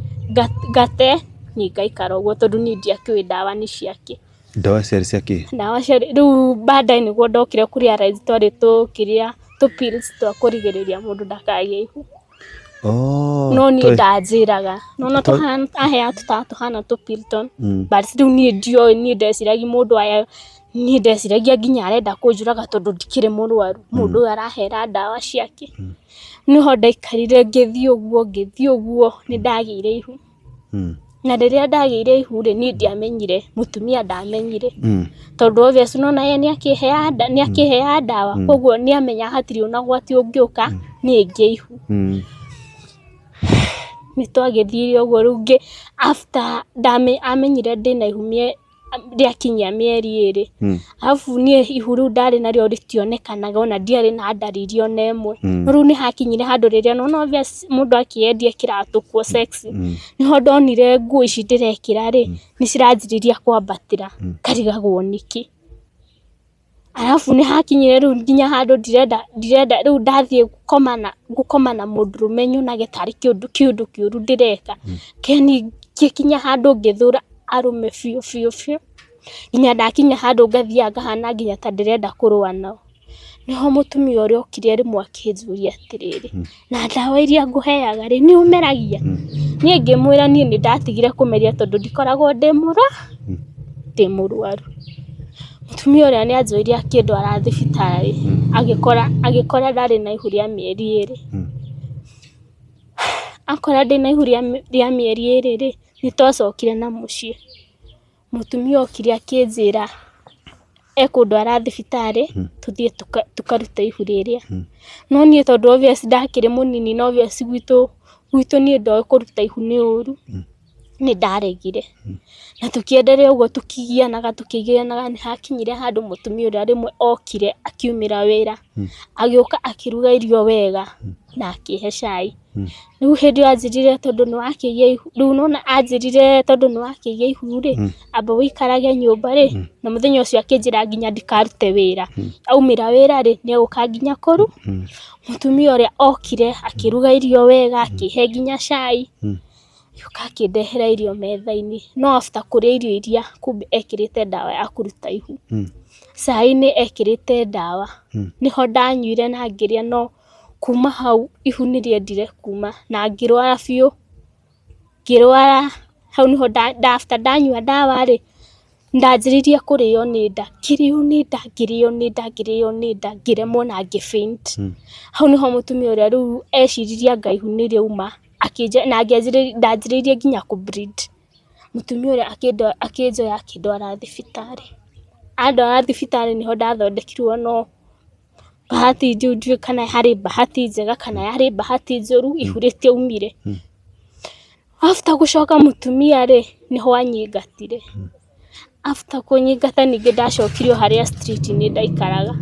ngate niĩ ngaikara ũguo tondũ niĩ ndiakĩũĩ ndawa nĩ ciakĩ. Ndawa ciarĩ cia kĩ? Ndawa ciarĩ rĩu baadaye nĩguo ndokire kũ realize twarĩ tũkĩrĩa tũ pills twa kũrigĩrĩria mũndũ ndakagĩe ihu. Oh, No niĩ ndanjĩraga nona aheaga tũtawa tũhana tũ Piriton but rĩu niĩ ndioĩ niĩ ndeciragia mũndũ aya niĩ ndeciragia nginya arenda kũnjũraga tondũ ndikĩrĩ mũrwaru mũndũ ũyũ arahera ndawa ciake. Nĩho ndaikarire ngĩthiĩ ũguo ngĩthiĩ ũguo nĩ ndagĩire ihu. Na rĩrĩa ndagĩire ihu rĩ, niĩ ndiamenyire, mũtumia ndamenyire. Tondũ obvious nĩwona ye nĩakĩheaga ndawa, koguo nĩamenyaga hatirĩ ona ũgwati ũngĩũka, niĩ ngĩe ihu. Nĩtwagĩthire ũguo rĩu after amenyire ndĩna ihu rĩakinyia mĩeri ĩrĩ, arabu niĩ ihu rĩu ndarĩ narĩo rĩtionekanaga ona ndiarĩ na ndariri ona ĩmwe. No rĩu nĩ hakinyire handũ rĩrĩa nĩwona obvious mũndũ akĩyendia kĩratũkwo sex, nĩho ndonire nguo ici ndĩrekĩra rĩ, nĩ ciranjĩrĩria kwambatĩra, ngarigagwo nĩkĩ. Arabu nĩ hakinyire rĩu nginya handũ ndirenda ndirenda rĩu ndathiĩ gũkoma na gũkoma na mũndũrũme nyonage tarĩ kĩũndũ kĩũndũ kĩũru ndĩreka. Yaani ngĩkinya handũ ngĩthũra arũme biũ biũ biũ, nginya ndakinya handũ ngathiaga ngahana nginya ta ndĩrenda kũrũa nao. Nĩho mũtumia ũrĩa okire rĩmwe akĩnjũria atĩrĩrĩ, na ndawa iria ngũheaga rĩ, nĩ ũmeragia? Niĩ ngĩmwĩra niĩ nĩ ndatigire kũmeria tondũ ndikoragwo ndĩ ndĩ mũrwaru. Mũtumia ũrĩa nĩ anjoire akĩndwara thibitarĩ, agĩkora agĩkora ndarĩ na ihu rĩa mĩeri ĩrĩ. Akora ndĩna ihu rĩa mĩeri ĩrĩ rĩ, nĩ twacokire na mũciĩ. Mũtumia okire akĩnjĩra ekũndwara thibitarĩ tũthiĩ tũkarute ihu rĩrĩa. No niĩ tondũ obvious ndakĩrĩ mũnini na obvious gwitũ gwitũ niĩ ndoĩ kũruta ihu nĩ ũru, nĩ ndaregire. Na tũkĩenderea ũguo tũkĩgianaga tũkĩgianaga nĩ hakinyire handũ mũtumia ũrĩa rĩmwe okire akiumĩra wĩra, agĩũka akĩruga irio wega na akĩhe cai. Rĩu hĩndĩ ĩyo anjĩrire tondũ nĩ wakĩgĩa ihu, rĩu nĩwona anjĩrire tondũ nĩ wakĩgĩa ihu rĩ, amba ũikarage nyũmba rĩ, na mũthenya ũcio akĩnjĩra nginya ndikarute wĩra. Aumĩra wĩra rĩ, nĩ egũka nginya kũru. Mũtumia ũrĩa okire akĩruga irio wega, akĩhe nginya cai, agĩũka akĩndehera irio metha-inĩ. No after kũrĩa irio iria kumbe ekĩrĩte ndawa ya kũruta ihu. Cai-inĩ ekĩrĩte ndawa, nĩho ndanyuire na ngĩrĩa no kuma hau ihu nĩ rĩendire kuma na ngĩrwara biũ, ngĩrwara hau nĩho after ndanyua ndawa rĩ, ndanjĩrĩirie kũrĩo nĩ nda, ngĩrĩo nĩ nda, ngĩrĩo nĩ nda, ngĩrĩo nĩ nda, ngĩremwo na ngĩ faint. Hau nĩho mũtumia ũrĩa rĩu eciririe anga ihu nĩ rĩauma, na ndanjĩrĩirie nginya kũ bleed. Mũtumia ũrĩa akĩnjoya akĩndwara thibitarĩ, andwara thibitarĩ nĩho ndathondekirwo no bahati ndiũĩ kana yarĩ bahati njega kana yarĩ bahati njũru, ihu rĩtiaumire. After gũcoka mũtumia rĩ, nĩho anyingatire. After kũnyingata ningĩ ndacokirio harĩa street -inĩ ndaikaraga,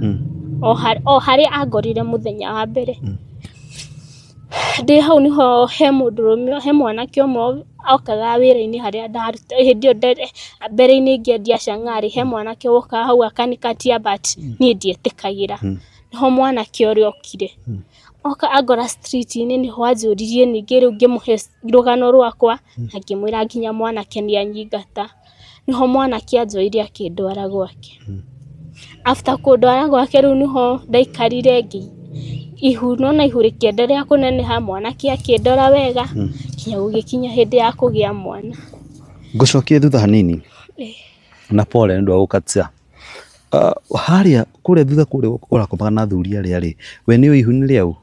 o harĩa angorire mũthenya wa mbere. Ndĩ hau nĩho he mũndũrũme, he mwanake ũmwe okaga wĩra-inĩ harĩa ndarutaga, hĩndĩ ĩyo mbere-inĩ ngĩendia chang'aa rĩ, he mwanake wokaga hau akanikatia but niĩ ndietĩkagĩra. Nĩho mwanake ũrĩa okire, oka angora street -inĩ nĩho anjũririe ningĩ rĩu ngĩmũhe rũgano rwakwa na ngĩmwĩra nginya mwanake nĩ anyingata. Nĩho mwanake anjoire akĩndwara gwake. After kũndwara gwake rĩu nĩho ndaikarire ihu nĩwona ihu rĩkĩenderea kũneneha mwanake akĩndora wega nginya gũgĩkinya hĩndĩ ya kũgĩa mwana. Ngũcokie thutha hanini na pole nĩ ũndũ wa gũkatia. Harĩa kũrĩa thutha kũrĩa ũrakomaga na athuri arĩa rĩ, we nĩ ũĩ ihu nĩ rĩaũ?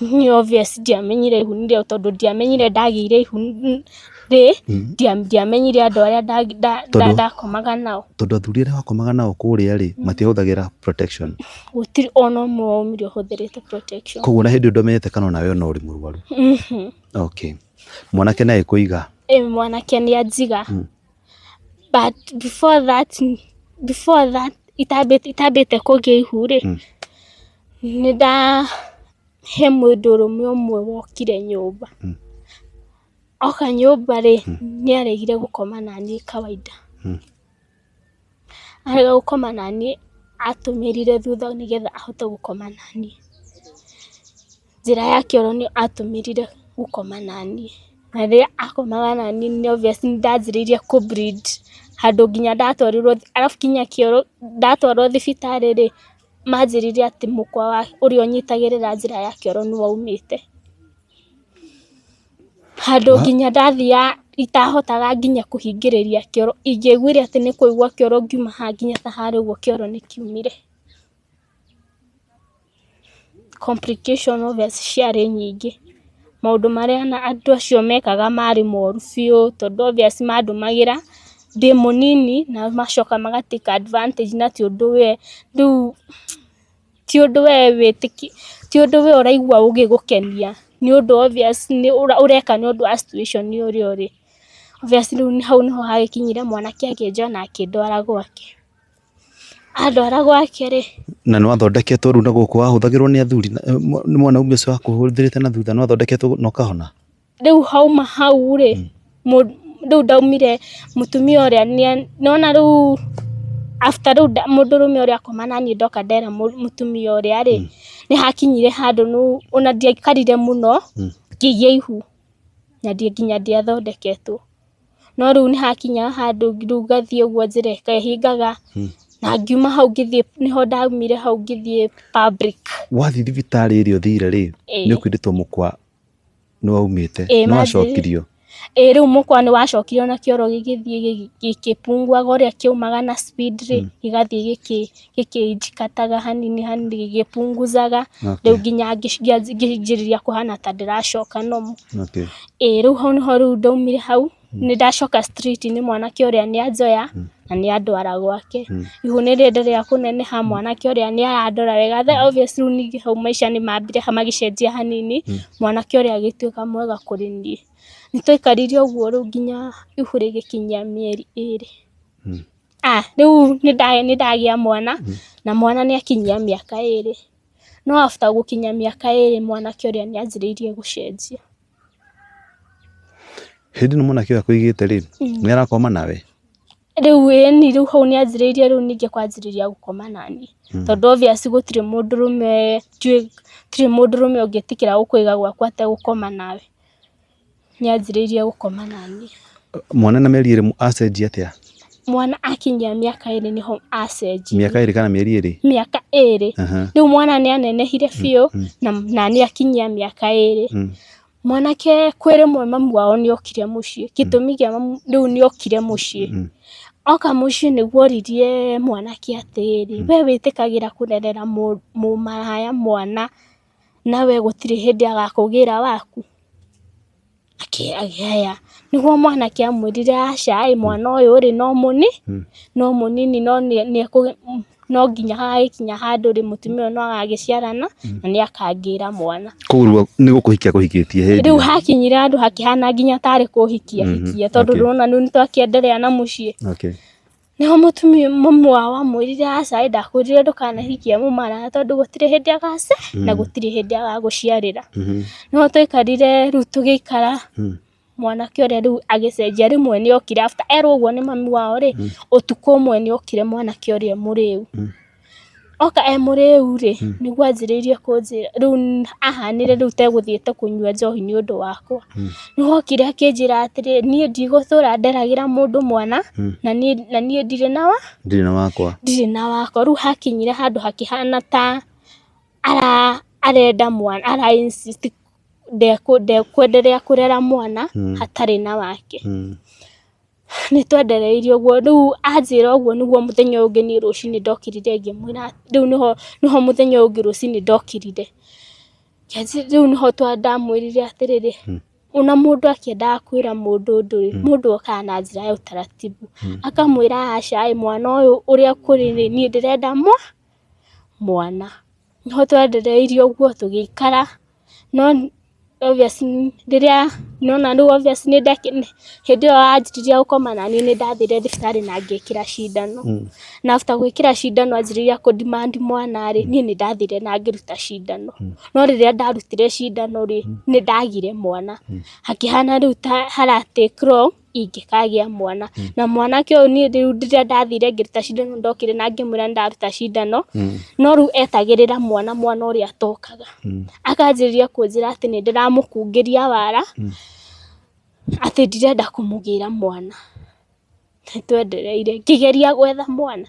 Niĩ obvious ndiamenyire ihu nĩ rĩaũ tondũ ndiamenyire ndagĩire ihu rĩ, ndiamenyire andũ arĩa ndakomaga nao. Tondũ athuri arĩa wakomaga nao kũrĩa rĩ, matiahũthagĩra protection? Gũtirĩ ona ũmwe waumire ũhũthĩrĩte protection. Koguo ona hĩndĩ ĩyo ndwamenyete kana onawe no ũrĩ mũrwaru? Okay. Mwanake nĩ agĩkũiga? Ĩĩ mwanake nĩ anjiga. But before that, before that itambĩte kũgĩa ihu rĩ, nĩ nda he mũndũrũme ũmwe wokire nyũmba. Oka nyũmba rĩ, nĩ aregire gũkoma naniĩ kawaida. Arega gũkoma naniĩ atũmĩrire thutha nĩgetha ahote gũkoma naniĩ. Njĩra ya kĩoro nĩyo atũmĩrire gũkoma naniĩ. Na rĩrĩa akomaga naniĩ nĩ obvious nĩ ndanjĩrĩirie kũ bleed handũ nginya ndatwarirwo, arabu nginya kĩoro ndatwarwo thibitarĩ rĩ, manjĩrire atĩ mũkwa ũrĩa ũnyitagĩrĩra njĩra ya kĩoro nĩ waumĩte. Handũ nginya ndathiaga itahotaga nginya kũhingĩrĩria kĩoro, ingĩaiguire atĩ nĩ kũigua kĩoro ngiuma haha nginya ta harĩa ũguo kĩoro nĩ kiumire. Complication obvious ciarĩ nyingĩ, maũndũ marĩa andũ acio mekaga marĩ moru biũ tondũ obvious mandũmagĩra ndĩ mũnini na macoka maga take advantage na ti ũndũ we rĩu ti ũndũ we ti ũndũ we ũraigua ũgĩgũkenia, nĩ ũndũ obvious ũreka nĩ ũndũ wa situation ũrĩa ũrĩ. Obvious rĩu hau nĩho hagĩkinyire mwanake akĩnjoya na akĩndwara gwake. Andwara gwake rĩ. Na nĩ wathondeketwo rĩu na gũkũ wahũthagĩrwo nĩ athuri nĩ mwanaume ũcio wakũhũthĩrĩte na thutha nĩ wathondeketwo na ũkahona? Rĩu hauma hau rĩ, rĩu ndaumire mũtumia ũrĩa nĩwona rĩu after rĩu mũndũrũme ũrĩa akoma naniĩ ndoka ndera mũtumia ũrĩa rĩ, nĩ hakinyire handũ ona ndiaikarire mũno ngĩgĩa ihu na nginya ndiathondeketwo. No rĩu nĩ hakinyaga handũ rĩu ngathiĩ ũguo njĩra ĩkehingaga na ngiuma hau ngĩthiĩ nĩho ndaumire hau ngĩthiĩ public. Wathiĩ thibitarĩ ĩrĩa ũthire rĩ, nĩ ũkwĩrĩtwo mũkwa nĩ waumĩte, nĩ wacokirio? Ĩĩ rĩu mũkwa nĩ wacokirio na kĩoro gĩgĩthiĩ gĩkĩpunguaga ũrĩa kĩaumaga na speed rĩ, gĩgathiĩ gĩkĩnjikataga hanini hanini gĩgĩpunguzaga, rĩu nginya ngĩanjĩrĩria kũhana ta ndĩracoka normal. Ĩĩ rĩu hau nĩho rĩu ndaumire hau, nĩ ndacoka street inĩ mwanake ũrĩa nĩ anjoya na nĩ andwara gwake. Ihu nĩ rĩenderea kũneneha mwanake ũrĩa nĩ arandora wega, obviously rĩu ningĩ hau maica nĩ mambire magĩcenjia hanini, mwanake ũrĩa agĩtuĩka mwega kũrĩ niĩ. Nĩ twaikarire ũguo rĩu nginya ihu rĩgĩkinyia mĩeri ĩrĩ. Rĩu nĩ ndagĩa mwana na mwana nĩ akinyia mĩaka ĩrĩ. No after gũkinya mĩaka ĩrĩ mwanake ũrĩa nĩ anjĩrĩirie gũcenjia. Hĩndĩ ĩno mwanake ũyũ akũigĩte rĩ, nĩ arakoma nawe? Rĩu ĩni rĩu hau nĩ anjĩrĩirie rĩu ningĩ kwanjĩrĩria gũkoma naniĩ. Tondũ obvious gũtirĩ mũndũrũme ndiũĩ gũtirĩ mũndũrũme ũngĩtĩkĩra gũkũiga gwaku ategũkoma nawe. Nĩ anjĩrĩirie gũkoma naniĩ. Mwana na mĩeri ĩrĩ acenjia atĩa? Mwana akinyia mĩaka ĩrĩ nĩho acenjirie. Mĩaka ĩrĩ kana mĩeri ĩrĩ? Mĩaka ĩrĩ. Rĩu mwana nĩ anenehire biũ na nĩ akinyia mĩaka ĩrĩ. Mwanake kwĩ rĩmwe mami wao nĩ okire mũciĩ, gĩtũmi kĩa mami rĩu nĩ okire mũciĩ. Oka mũciĩ nĩguo oririe mwanake atĩrĩrĩ, we wĩtĩkagĩra kũrerera mũmaraya mwana na we gũtirĩ hĩndĩ agakũgĩra waku? Akĩaya, nĩguo mwanake amwĩrire aca ĩ mwana ũyũ rĩ no mũnini no nginya hagagĩkinya handũ rĩ mũtumia ũyũ no agagĩciarana na nĩ akangĩra mwana. Koguo nĩ gũkũhikia akũhikĩtie hĩndĩ Rĩu hakinyire handũ hakĩhana nginya tarĩ kũhikia hikia tondũ ndũrona rĩu nĩ twakĩenderea na mũciĩ. Nĩho mũtumia mami wao amwĩrire aca ĩ ndakwĩrire ndũkanahikie mũmaraya tondũ gũtirĩ hĩndĩ agace na gũtirĩ hĩndĩ agagũciarĩra. Nĩho twaikarire rĩu tũgĩikara mwanake ũrĩa rĩu agĩcenjia rĩmwe nĩ okire after erwo ũguo nĩ mami wao rĩ, ũtukũ ũmwe nĩ okire mwanake ũrĩa e mũrĩu. Oka e mũrĩu rĩ, nĩguo anjĩrĩirie kũnjĩra rĩu ahanire rĩu ta egũthiĩte kũnyua njohi nĩ ũndũ wakwa. Nĩguo okire akĩnjĩra atĩrĩrĩ, niĩ ndigũtũra nderagĩra mũndũ mwana, na niĩ ndirĩ na wa, Ndirĩ na wakwa. Ndirĩ na wakwa. Rĩu hakinyire handũ hakĩhana ta arenda mwana, ara insist ndekwenderea kũrera mwana hatarĩ na wake. Nĩ twendereirie ũguo, rĩu anjĩra ũguo nĩguo mũthenya ũyũ ũngĩ niĩ rũcinĩ ndokĩrire ngĩmwĩra, rĩu nĩho mũthenya ũyũ ũngĩ rũcinĩ ndokĩrire. Rĩu nĩho ndamwĩrire atĩrĩrĩ, ona mũndũ akĩendaga kwĩra mũndũ ũndũ rĩ, mũndũ okaga na njĩra ya ũtaratibu, akamwĩra aca ĩ, mwana ũyũ ũrĩa kũrĩ rĩ, niĩ ndĩrenda mwana. Nĩho twendereirie ũguo tũgĩikara, no obviously rĩrĩa nona rĩu obviously hĩndĩ ĩyo anjĩrĩria gũkoma naniĩ nĩ ndathire thibitarĩ na ngĩkĩra cindano. Na after gwĩkĩra cindano anjĩrĩria kũ demand mwana rĩ, niĩ nĩ ndathire na ngĩruta cindano. No rĩrĩa ndarutire cindano rĩ, nĩ ndagire mwana. Hakĩhana rĩu ta hara take long ingĩkagĩa mwana. Na mwanake ũyũ niĩ rĩu rĩrĩa ndathire ngĩruta cindano ndokire na ngĩmwĩra nĩ ndaruta cindano, no rĩu etagĩrĩra mwana, mwana ũrĩa atokaga. Akanjĩrĩria kũnjĩra atĩ nĩ ndĩramũkungĩria wara, atĩ ndirenda kũmũgĩra mwana. Nĩ twendereire ngĩgeria gwetha mwana.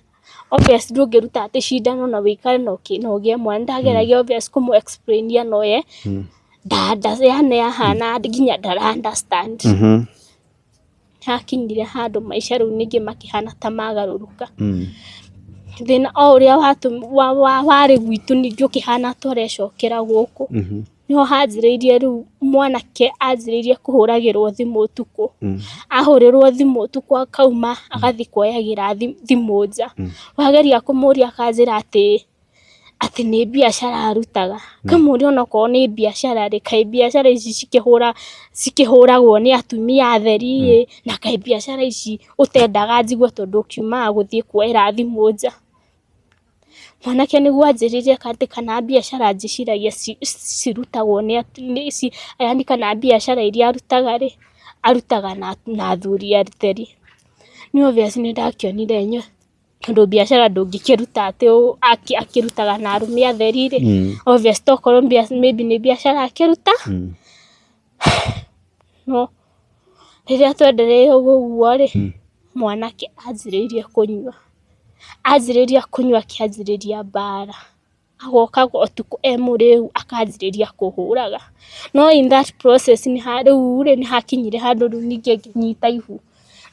Obvious ndũngĩruta atĩ cindano na wĩikare na ũgĩe mwana. Nĩ ndageragia obvious kũmũ explain no ye yani ahana nginya ndara understand. Hakinyire handũ maica rĩu ningĩ makĩhana ta magarũrũka. Thĩna o ũrĩa warĩ gwitũ ningĩ ũkĩhana ta ũrecokera gũkũ. Nĩho hanjĩrĩirie rĩu mwanake anjĩrĩirie kũhũragĩrwo thimũ ũtukũ. Ahũrĩrwo thimũ ũtukũ akauma agathiĩ kuoyagĩra thimũ nja. Wageria kũmũria akanjĩra atĩ nĩ biacara arutaga. Ngamũria onokorwo nĩ biacara rĩ, kaĩ biacara ici cikĩhũragwo nĩ atumia atheri ĩ, na kaĩ biacara ici ũtendaga njigue tondũ ũkiumaga gũthiĩ kuoera thimũ nja. Mwanake nĩguo anjĩrire atĩ kana biacara njĩciragia cirutagwo nĩ yaani kana biacara iria arutaga rĩ, arutaga na athuri atheri. Niĩ obvious nĩ ndakĩonire enyewe tondũ biacara ndũngĩkĩruta atĩ akĩrutaga na arũme atheri rĩ, obvious tokorwo maybe nĩ biacara akĩruta. No rĩrĩa twendereire ũguo rĩ, mwanake anjĩrĩirie kũnyua. Anjĩrĩria kũnyua akĩanjĩrĩria mbara. Agokaga ũtukũ e mũrĩu akanjĩrĩria kũhũraga. No in that process rĩu rĩ, nĩ hakinyire handũ rĩu ningĩ ngĩnyita ihu.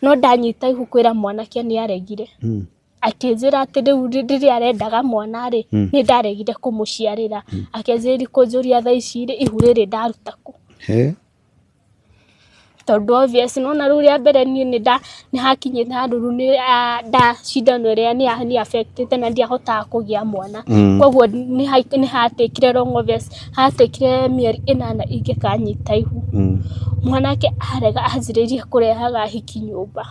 No ndanyita ihu kwĩra mwanake nĩ aregire. Akĩnjĩra atĩ rĩu rĩrĩa arendaga mwana rĩ, nĩ ndaregire kũmũciarĩra. Akĩanjĩrĩria kũnjũria thaa ici rĩ, ihu rĩrĩ ndaruta kũ? Tondũ obvious nĩwona rĩu rĩa mbere niĩ nĩ hakinyĩte handũ rĩu nĩ cindano ĩrĩa nĩ affect na ndiahotaga kũgĩa mwana. Koguo nĩ hatakire long obvious, hatakire mĩeri 8 ingĩkanyita ihu. Mwanake arega anjĩrĩirie kũrehaga hiki nyũmba.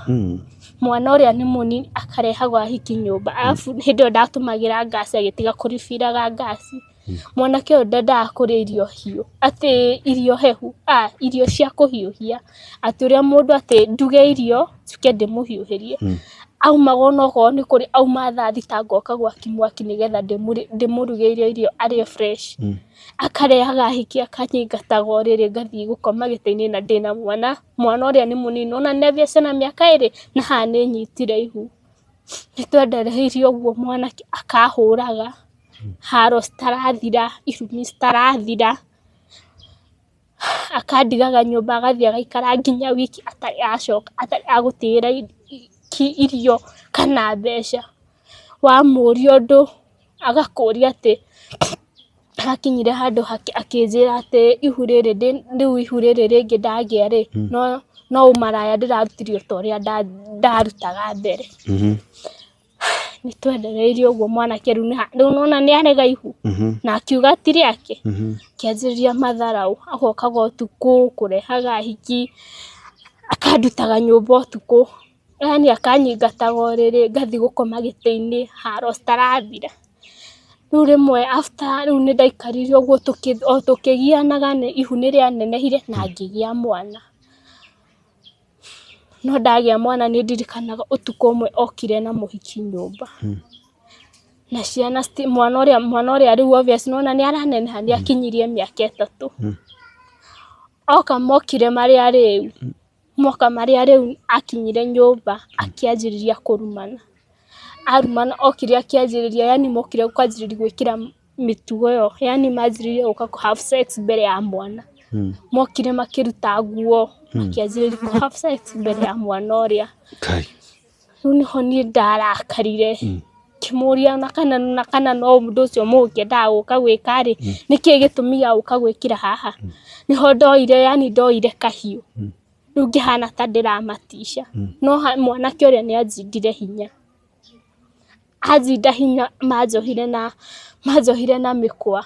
Mwana ũrĩa nĩ mũnini akarehaga hiki nyũmba. Arabu hĩndĩ ĩyo ndatũmagĩra ngaci agĩtiga kũribiraga ngaci. Mwanake ũyũ ndendaga kũrĩa irio hiũ, atĩ irio hehu, irio cia kũhiũhia. Atĩ ũrĩa mũndũ atĩ nduge irio njuke ndĩmũhiũhĩrie. Aumaga onokorwo nĩ kũrĩa auma thaa thita ngoka gwakia mwaki nĩgetha ndĩmũrugĩre irio arĩe fresh. Akarehaga hiki akanyingataga ũrĩrĩ ngathiĩ gũkoma gĩtĩ-inĩ na ndĩna mwana, mwana ũrĩa nĩ mũnini nĩwona nĩ ena mĩaka 2 na haha nĩ nyitire ihu. Nĩ twendereirie ũguo mwanake akahũraga, haro citarathira, irumi citarathira, akandigaga nyũmba agathiĩ agaikara nginya wiki atarĩ acoka, atarĩ agũtigĩra irio kana mbeca. Wamũria ũndũ agakũria atĩ hakinyire handũ akĩnjĩra atĩ ihu rĩrĩ rĩu ihu rĩrĩ rĩngĩ ndagĩa rĩ, no ũmaraya ndĩrarutire o ta ũrĩa ndarutaga mbere. Nĩ twendereirie ũguo mwanake rĩu nĩwona nĩ arega ihu na akiuga ti rĩake, akĩanjĩrĩria matharaũ, agokaga ũtukũ kũrehaga hiki, akandutaga nyũmba ũtukũ, yaani akanyingataga ũrĩrĩ ngathiĩ gũkoma gĩtĩ-inĩ haro citarathira. Rĩu rĩmwe after rĩu nĩ ndaikarire ũguo o tũkĩgianaga ihu nĩ rĩanenehire na ngĩgĩa mwana. No ndagĩa mwana nĩ ndirikanaga ũtukũ ũmwe okire na mũhiki nyũmba. Na ciana mwana ũrĩa rĩu obvious nĩwona nĩ araneneha nĩ akinyirie mĩaka 3. Oka mokire marĩ arĩu, moka marĩ arĩu akinyire nyũmba akĩanjĩrĩria kũrumana. Arumana okire akĩanjĩrĩria yaani mokire kwanjĩrĩria gwĩkĩra mĩtugo ĩyo, yaani manjĩrĩirie gũka kũ have sex mbere ya mwana. Mokire makĩruta nguo makĩanjĩrĩria kũ have sex mbere ya mwana ũrĩa. Rĩu nĩho niĩ ndarakarire. Ngĩmũria ona kana no ũndũ ũcio mũgũkĩendaga gũka gwĩka rĩ, nĩkĩĩ gĩtũmi gĩa gũka gwĩkĩra haha? Nĩho ndoire, yani ndoire kahiũ, rĩu ngĩhana ta ndĩramatica, no mwanake ũrĩa nĩ anjindire hinya. Anjinda hinya, manjohire na mĩkwa,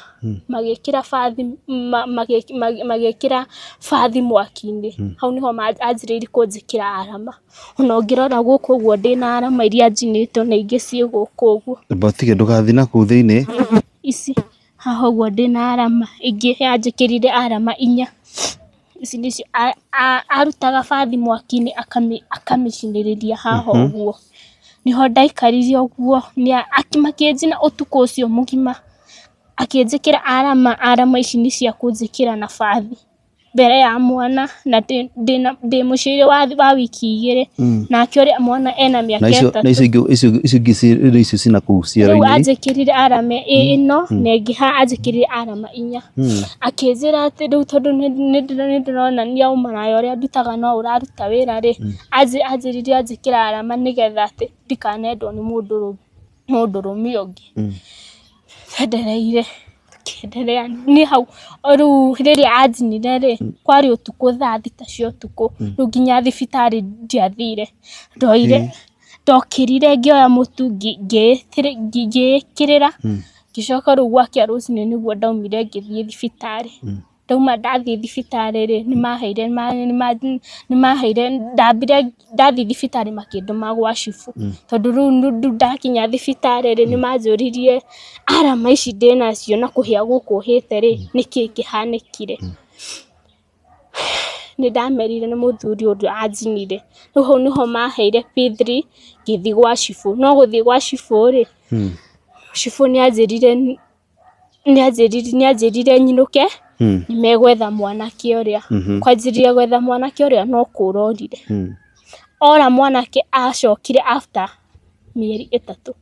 magĩkĩra bathi, magĩkĩra bathi mwaki-inĩ. Hau nĩho anjĩrĩirie kũnjĩkĩra arama. Ona ũngĩrora gũkũ ũguo ndĩna arama iria njinĩtwo na ingĩ ciĩ gũkũ ũguo. Amba ũtige ndũgathiĩ na kũu thĩinĩ. Ici haha ũguo ndĩna arama ingĩ, anjĩkĩrire arama inya. Ici nĩcio arutaga bathi mwaki-inĩ, akamĩcinĩrĩria haha ũguo. Nĩho ndaikarire ũguo, makĩnjina ũtukũ ũcio mũgima, akĩnjĩkĩra arama. Arama ici nĩ cia kũnjĩkĩra na bathi mbere ya mwana, na ndĩ mũciĩ wa wiki 2, nake ũrĩa mwana ena Na mĩaka icio na 3. Icio ingĩ, icio ingĩ rĩu icio cina kũu Rĩu ciero-inĩ. Anjĩkĩrire arama ĩno na ĩngĩ haha, anjĩkĩrire arama inya. Akĩnjĩra atĩ rĩu tondũ nĩ ndĩronania ũmaraya ũrĩa ndutaga no ũraruta wĩra rĩ, anjĩrire anjĩkĩra arama nĩgetha atĩ ndikanendwo nĩ mũndũrũme ũngĩ. Twendereire tũkĩenderea niĩ hau rĩu rĩrĩa anjinire rĩ, kwarĩ ũtukũ thaa 6 cia ũtukũ. Rĩu nginya thibitarĩ ndiathire, ndoire, ndokĩrire ngĩoya mũtu, ngĩĩkĩrĩra, ngĩcoka. Rĩu gwakĩa rũcinĩ nĩguo ndaumire ngĩthiĩ thibitarĩ. Ndauma ndathiĩ thibitarĩ rĩ, nĩ maheire, ndambire ndathiĩ thibitarĩ makĩndũma gwa cibũ, tondũ rĩu ndakinya thibitarĩ rĩ, nĩ manjũririe arama ici ndĩnacio na kũhĩa gũkũ hĩte rĩ, nĩkĩ kĩhanĩkire? Nĩ ndamerire nĩ mũthuri ũrĩa anjinire. Rĩu hau nĩho maheire P3, ngĩthiĩ gwa cibũ. No gũthiĩ gwa cibũ rĩ, cibũ nĩ anjĩrire nyinũke, nĩ megwetha mwanake ũrĩa. Kwanjĩrĩria gwetha mwanake ũrĩa no kũra orire. Ora mwanake acokire after mĩeri 3.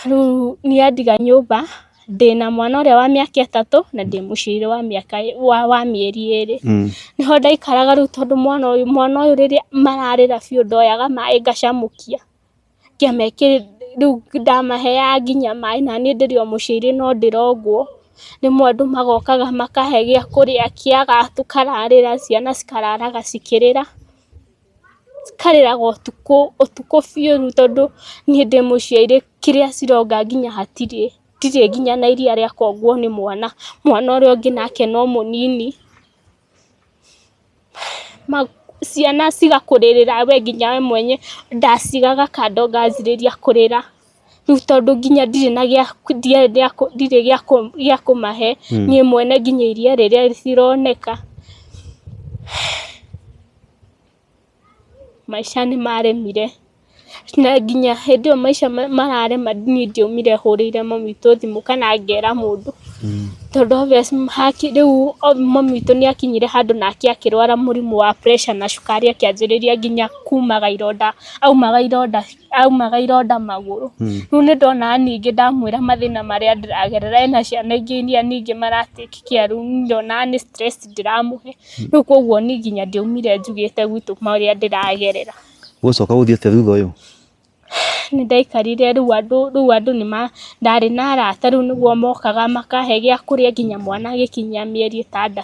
Rĩu niĩ andiga nyũmba ndĩna mwana ũrĩa wa mĩaka 3 na ndĩ mũciĩ wa mĩaka wa mĩeri 2. Nĩho ndaikaraga rĩu, tondũ mwana ũyũ rĩrĩa mararĩra biũ ndoyaga maĩ ngacamũkia ngĩamekĩrĩra. Rĩu ndamaheaga nginya maĩ, na niĩ ndĩrĩ o mũciĩ no ndĩrongwo. Rĩmwe andũ magokaga makahe gĩa kũrĩa kĩaga, tũkararĩra, ciana cikararaga cikĩrĩra, cikarĩraga ũtukũ ũtukũ biũ. Rĩu tondũ niĩ ndĩ mũciĩ kĩrĩa cironga nginya hatirĩ, ndirĩ nginya na iria rĩa kuongwo nĩ mwana. Mwana ũrĩa ũngĩ nake no mũnini. Ciana cigakũrĩrĩra we nginya we mwenye. Ndacigaga kando nganjĩrĩria kũrĩra rĩu, tondũ nginya ndirĩ na gĩa ndirĩ gĩa kũmahe niĩ mwene, nginya iria rĩrĩa rĩtironeka. Maica nĩ maremire, na nginya hĩndĩ ĩyo maica mararema, niĩ ndiaumire hũrĩire mami witũ thimũ kana ngera mũndũ, tondũ obvious rĩu mami witũ nĩ akinyire handũ nake akĩrwara mũrimũ wa pressure na cukari, akĩanjĩrĩria nginya kumaga ironda, aumaga ironda magũrũ. Rĩu nĩ ndonaga ningĩ ndamwĩra mathĩna marĩa ndĩragerera, ena ciana ingĩ iria ningĩ mara take care, rĩu ndonaga nĩ stress ndĩramũhe. Rĩu koguo niĩ nginya ndiaumire njugĩte gwitũ marĩa ndĩragerera. Gũcoka gũthiĩ atĩa thutha ũyũ? Nĩ ndaikarire. Rĩu andũ nĩ ndarĩ na arata, rĩu nĩguo mokaga makahe gĩa kũrĩa nginya mwana agĩkinyia mĩeri 6.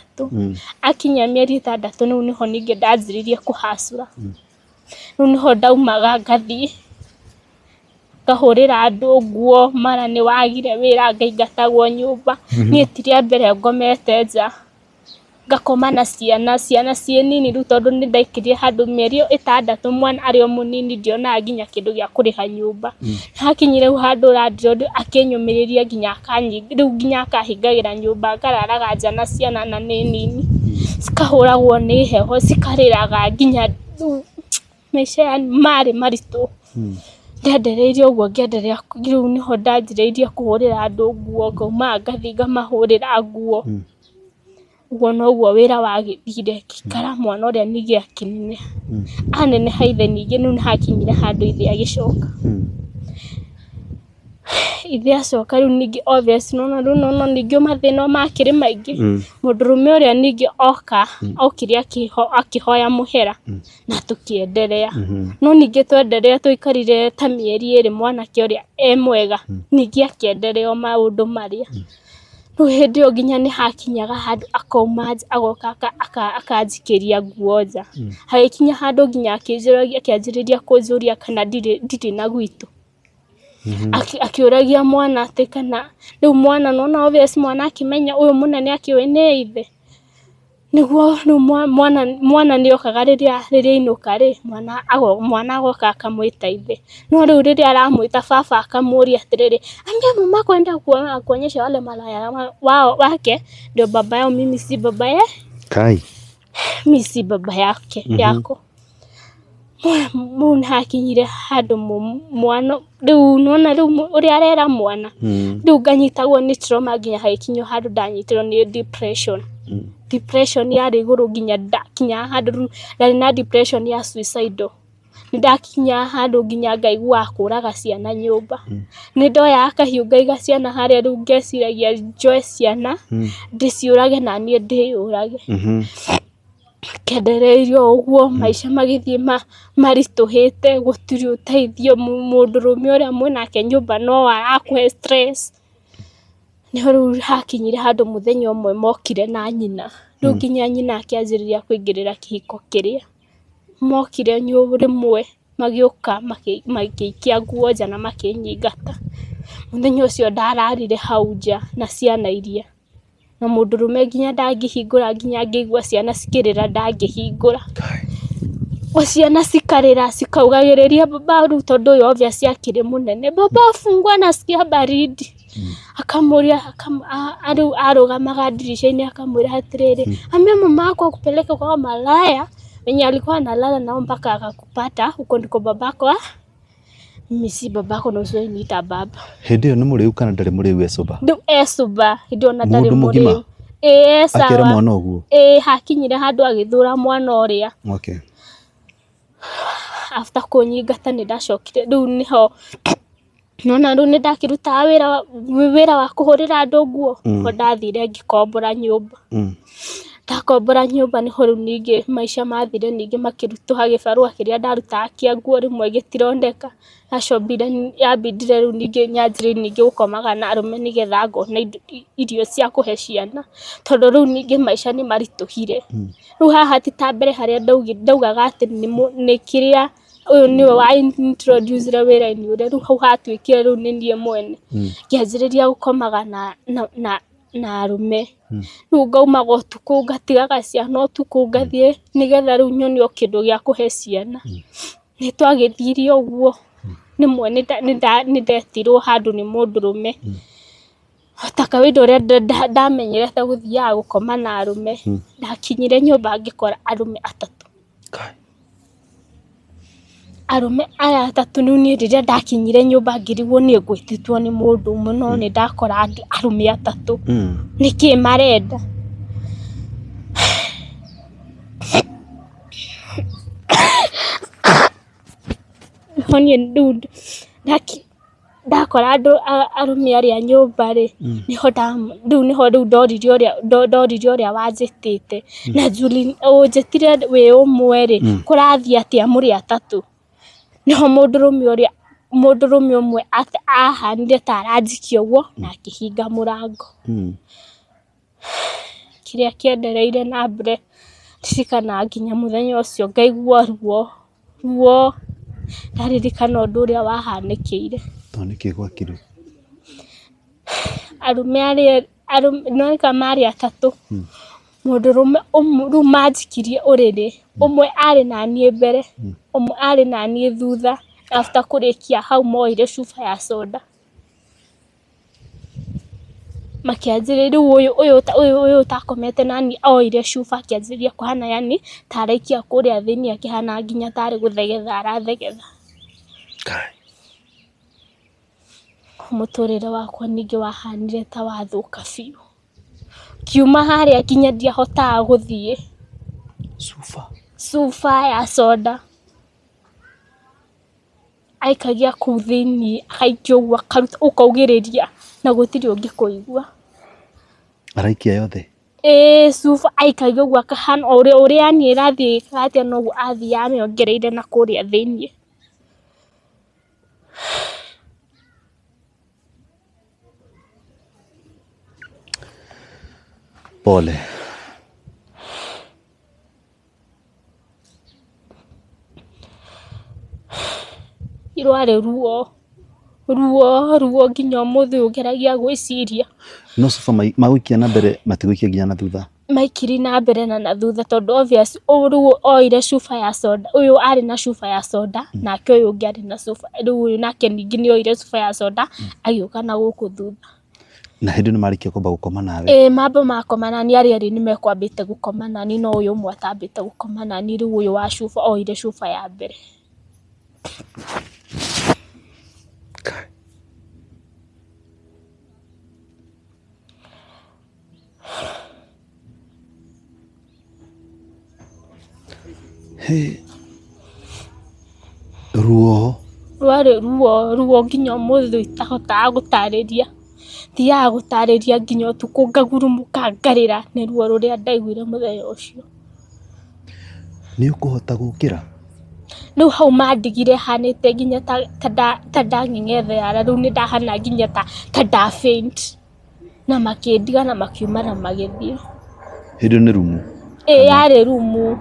Akinyia mĩeri 6, rĩu nĩho ningĩ ndanjĩrĩirie kũhacũra. Rĩu nĩho ndaumaga ngathiĩ ngahũrĩra andũ nguo, mara nĩ wagire wĩra, ngaingatagwo nyũmba. Niĩ ti rĩa mbere ngomete nja, ngakoma na ciana, ciana ciĩ nini. Rĩu tondũ nĩ ndaikirie handũ mĩeri ĩyo 6 mwana arĩ o mũnini, ndionaga nginya kĩndũ gĩa kũrĩha nyũmba. Hakinyire hau handũ landlord akĩnyũmĩrĩria, nginya rĩu nginya akahingagĩra nyũmba, ngararaga nja na ciana, na nĩ nini, cikahũragwo nĩ heho, cikarĩraga nginya rĩu maica yani marĩ maritũ. Ndendereire ũguo ngĩenderea. Rĩu nĩho ndanjĩrĩirie kũhũrĩra andũ nguo, ngaumaga ngathiĩ ngamahũrĩra nguo. Ũguo noguo wĩra wagĩthire, ngĩikara. Mwana ũrĩa ningĩ akĩneneha, aneneha ithe ningĩ, rĩu nĩ hakinyire handũ ithe agĩcoka. Ithe acoka rĩu ningĩ obvious nĩwona rĩu nĩwona ningĩ mathĩna makĩrĩ maingĩ. Mũndũrũme ũrĩa ningĩ oka okire akĩhoya mũhera na tũkĩenderea. No ningĩ twenderea twaikarire ta mĩeri 2 mwanake ũrĩa e mwega, ningĩ akĩenderea o maũndũ marĩa. Rĩu hĩndĩ ĩyo nginya nĩ hakinyaga handũ akauma nja agoka akanjikĩria nguo nja. Hagĩkinya handũ nginya akĩanjĩrĩria kũnjũria kana ndirĩ na gwitũ. Akĩũragia mwana atĩ kana rĩu mwana nĩwona obvious mwana akĩmenya ũyũ mũnene akĩũĩ nĩ ithe. Nĩguo rĩu mwana nĩ okaga rĩrĩa ainũka rĩ, mwana agoka akamwĩta ithe. No rĩu rĩrĩa aramwĩta baba akamũria atĩrĩrĩ, ambia mama kwenda kuonyesha wale malaya wao wake ndio baba yao, mimi si baba ye. Kai. Mimi si baba yake yako. Rĩu nĩ hakinyire handũ mwana rĩu nĩwona rĩu ũrĩa arera mwana, rĩu nganyitagwo nĩ trauma nginya hagĩkinya handũ ndanyitirwo nĩ depression. Depression yarĩ igũrũ nginya ndakinyaga handũ rĩu ndarĩ na depression ya suicidal. Nĩ ndakinyaga handũ nginya ngaiguaga kũraga ciana nyũmba. Nĩ ndoyaga kahiũ ngaiga ciana harĩa rĩu ngeciragia njoe ciana ndĩciũrage na niĩ ndĩyũrage. Kendereirio ũguo maica magĩthiĩ maritũhĩte, gũtirĩ ũteithio, mũndũrũme ũrĩa mwĩnake nyũmba no arakũhe stress. Nĩho rĩu hakinyire handũ mũthenya ũmwe mokire na nyina, rĩu nginya nyina akĩanjĩrĩria kũingĩrĩra kĩhiko kĩrĩa. Mokire rĩmwe magĩũka magĩikia nguo nja na makĩnyingata. Mũthenya ũcio ndararire hau nja na ciana iria, na mũndũrũme nginya ndangĩhingũra nginya ngĩigua ciana cikĩrĩra ndangĩhingũra. O ciana cikarĩra cikaugagĩrĩria baba rĩu tondũ ũyũ obvious akĩrĩ mũnene, baba fungua nasikia baridi. Akamũria rĩu arũgamaga ndirica-inĩ akamwĩra atĩrĩrĩ, ambia mama yako akupeleke kwa malaya wenye alikuwa analala nao mpaka akakupata huko ndiko babako. Mimi si babako na usiwahi niita baba. Hĩndĩ ĩyo nĩ mũrĩu kana ndarĩ mũrĩu e sober? Rĩu e sober, hĩndĩ ĩyo ona ndarĩ Mũndũ mũgima? mũrĩu. Ĩĩ e Akĩra sawa. mwana ũguo? Ĩĩ hakinyire handũ agĩthũra mwana ũrĩa. Okay. After kũnyingata nĩ ndacokire rĩu nĩho nona rĩu nĩ ndakĩrutaga wĩra wa kũhũrĩra andũ nguo. Nĩho ndathire ngĩkombora nyũmba. Ndakombora nyũmba nĩho rĩu ningĩ maica mathire ningĩ makĩritũha, gĩbarũa kĩrĩa ndarutaga kĩa nguo rĩmwe gĩtironeka. Yacobire yambindire rĩu ningĩ nyanjĩrĩrie ningĩ gũkomaga na arũme nĩgetha ngona irio cia kũhe ciana, tondũ rĩu ningĩ maica nĩ maritũhire. Rĩu haha ti ta mbere harĩa ndaugaga atĩ nĩ kĩrĩa ũyũ nĩwe wa introduce wĩra-inĩ ũrĩa, rĩu hau hatuĩkire rĩu nĩ niĩ mwene. Ngĩanjĩrĩria gũkomaga na arũme. Rĩu ngaumaga ũtukũ ngatigaga ciana ũtukũ ngathiĩ nĩgetha rĩu nyone o kĩndũ gĩa kũhe ciana. Nĩ twagĩthire ũguo, rĩmwe nĩ ndetirwo handũ nĩ mũndũrũme. Ta kawaida ũrĩa ndamenyerete gũthiaga gũkoma na arũme, ndakinyire nyũmba ngĩkora arũme atatũ. Arũme aya atatũ rĩu niĩ rĩrĩa ndakinyire nyũmba ngĩrigwo niĩ ngwĩtĩtwo nĩ mũndũ ũmwe no nĩ ndakora arũme atatũ. Nĩkĩĩ marenda? Nĩho niĩ rĩu ndakora andũ arũme arĩa nyũmba rĩ, nĩho rĩu nĩho rĩu ndoririe ũrĩa wanjĩtĩte na Julie ũnjĩtire wĩ ũmwe rĩ, kũrathiĩ atĩa mũrĩ atatũ? Nĩho mũndũrũme ũrĩa mũndũrũme ũmwe ahanire ta aranjikia ũguo na akĩhinga mũrango. Kĩrĩa kĩendereire na mbere ndirikanaga nginya mũthenya ũcio ngaigua ruo, ruo ndaririkana ũndũ ũrĩa wahanĩkĩire. Tondũ nĩkĩ gwakirwo? Arũme arĩa nĩwona marĩ atatũ, mũndũrũme ũmwe rĩu manjikirie ũrĩrĩ, ũmwe arĩ naniĩ mbere, ũmwe arĩ naniĩ thutha, after kũrĩkia hau moire cuba ya soda. Makĩanjĩrĩria rĩu ũyũ ũtakomete naniĩ oire cuba akĩanjĩrĩria kũhana yani ta araikia kũrĩa thĩiniĩ akĩhana nginya tarĩ gũthegetha arathegetha. Mũtũrĩre wakwa ningĩ wahanire ta wathũka biũ. Ngiuma harĩa nginya ndiahotaga gũthiĩ. Cuba? Cuba ya soda. Aikagia kũu thĩiniĩ akaikia ũguo akaruta ũkaugĩrĩria na gũtirĩ ũngĩkũigua. Araikia yothe? Ĩĩ cuba aikagia ũguo akahana o ũrĩa yani ĩrathiĩ ĩgĩkaga atĩa noguo athiaga amĩongereire na kũrĩa thĩiniĩ. Pole. Rwarĩ ruo, ruo, ruo nginya ũmũthĩ ũyũ ngeragia gwĩciria. No cuba magũikia na mbere matigũikia nginya na thutha? Maikiri na mbere na na thutha tondũ obvious rĩu oire cuba ya soda, ũyũ arĩ na cuba ya soda nake ũyũ ũngĩ arĩ na cuba, rĩu ũyũ nake ningĩ nĩ oire cuba ya soda agĩũka na gũkũ thutha. Na hĩndĩ ĩyo nĩ marĩkia kwamba gũkoma nawe? Ĩĩ mamba makoma naniĩ arĩa erĩ nĩ mekwambĩte gũkoma naniĩ no ũyũ ũmwe atambĩte gũkoma naniĩ rĩu ũyũ wa cuba oire cuba ya mbere. Ruo. Rwarĩ ruo, ruo nginya ũmũthĩ ũyũ itahotaga gũtarĩria, thiaga gũtarĩria nginya ũtukũ ngagurumũka ngarĩra nĩ ruo rũrĩa ndaiguire mũthenya ũcio. Nĩ ũkũhota gũkĩra? Rĩu hau mandigire hanĩte nginya ta ndang'eng'ethera, rĩu nĩ ndahana nginya ta nda faint. Na makĩndiga na makiuma na magĩthiĩ. Hĩndĩ ĩyo nĩ rumu? Ĩĩ yarĩ rumu.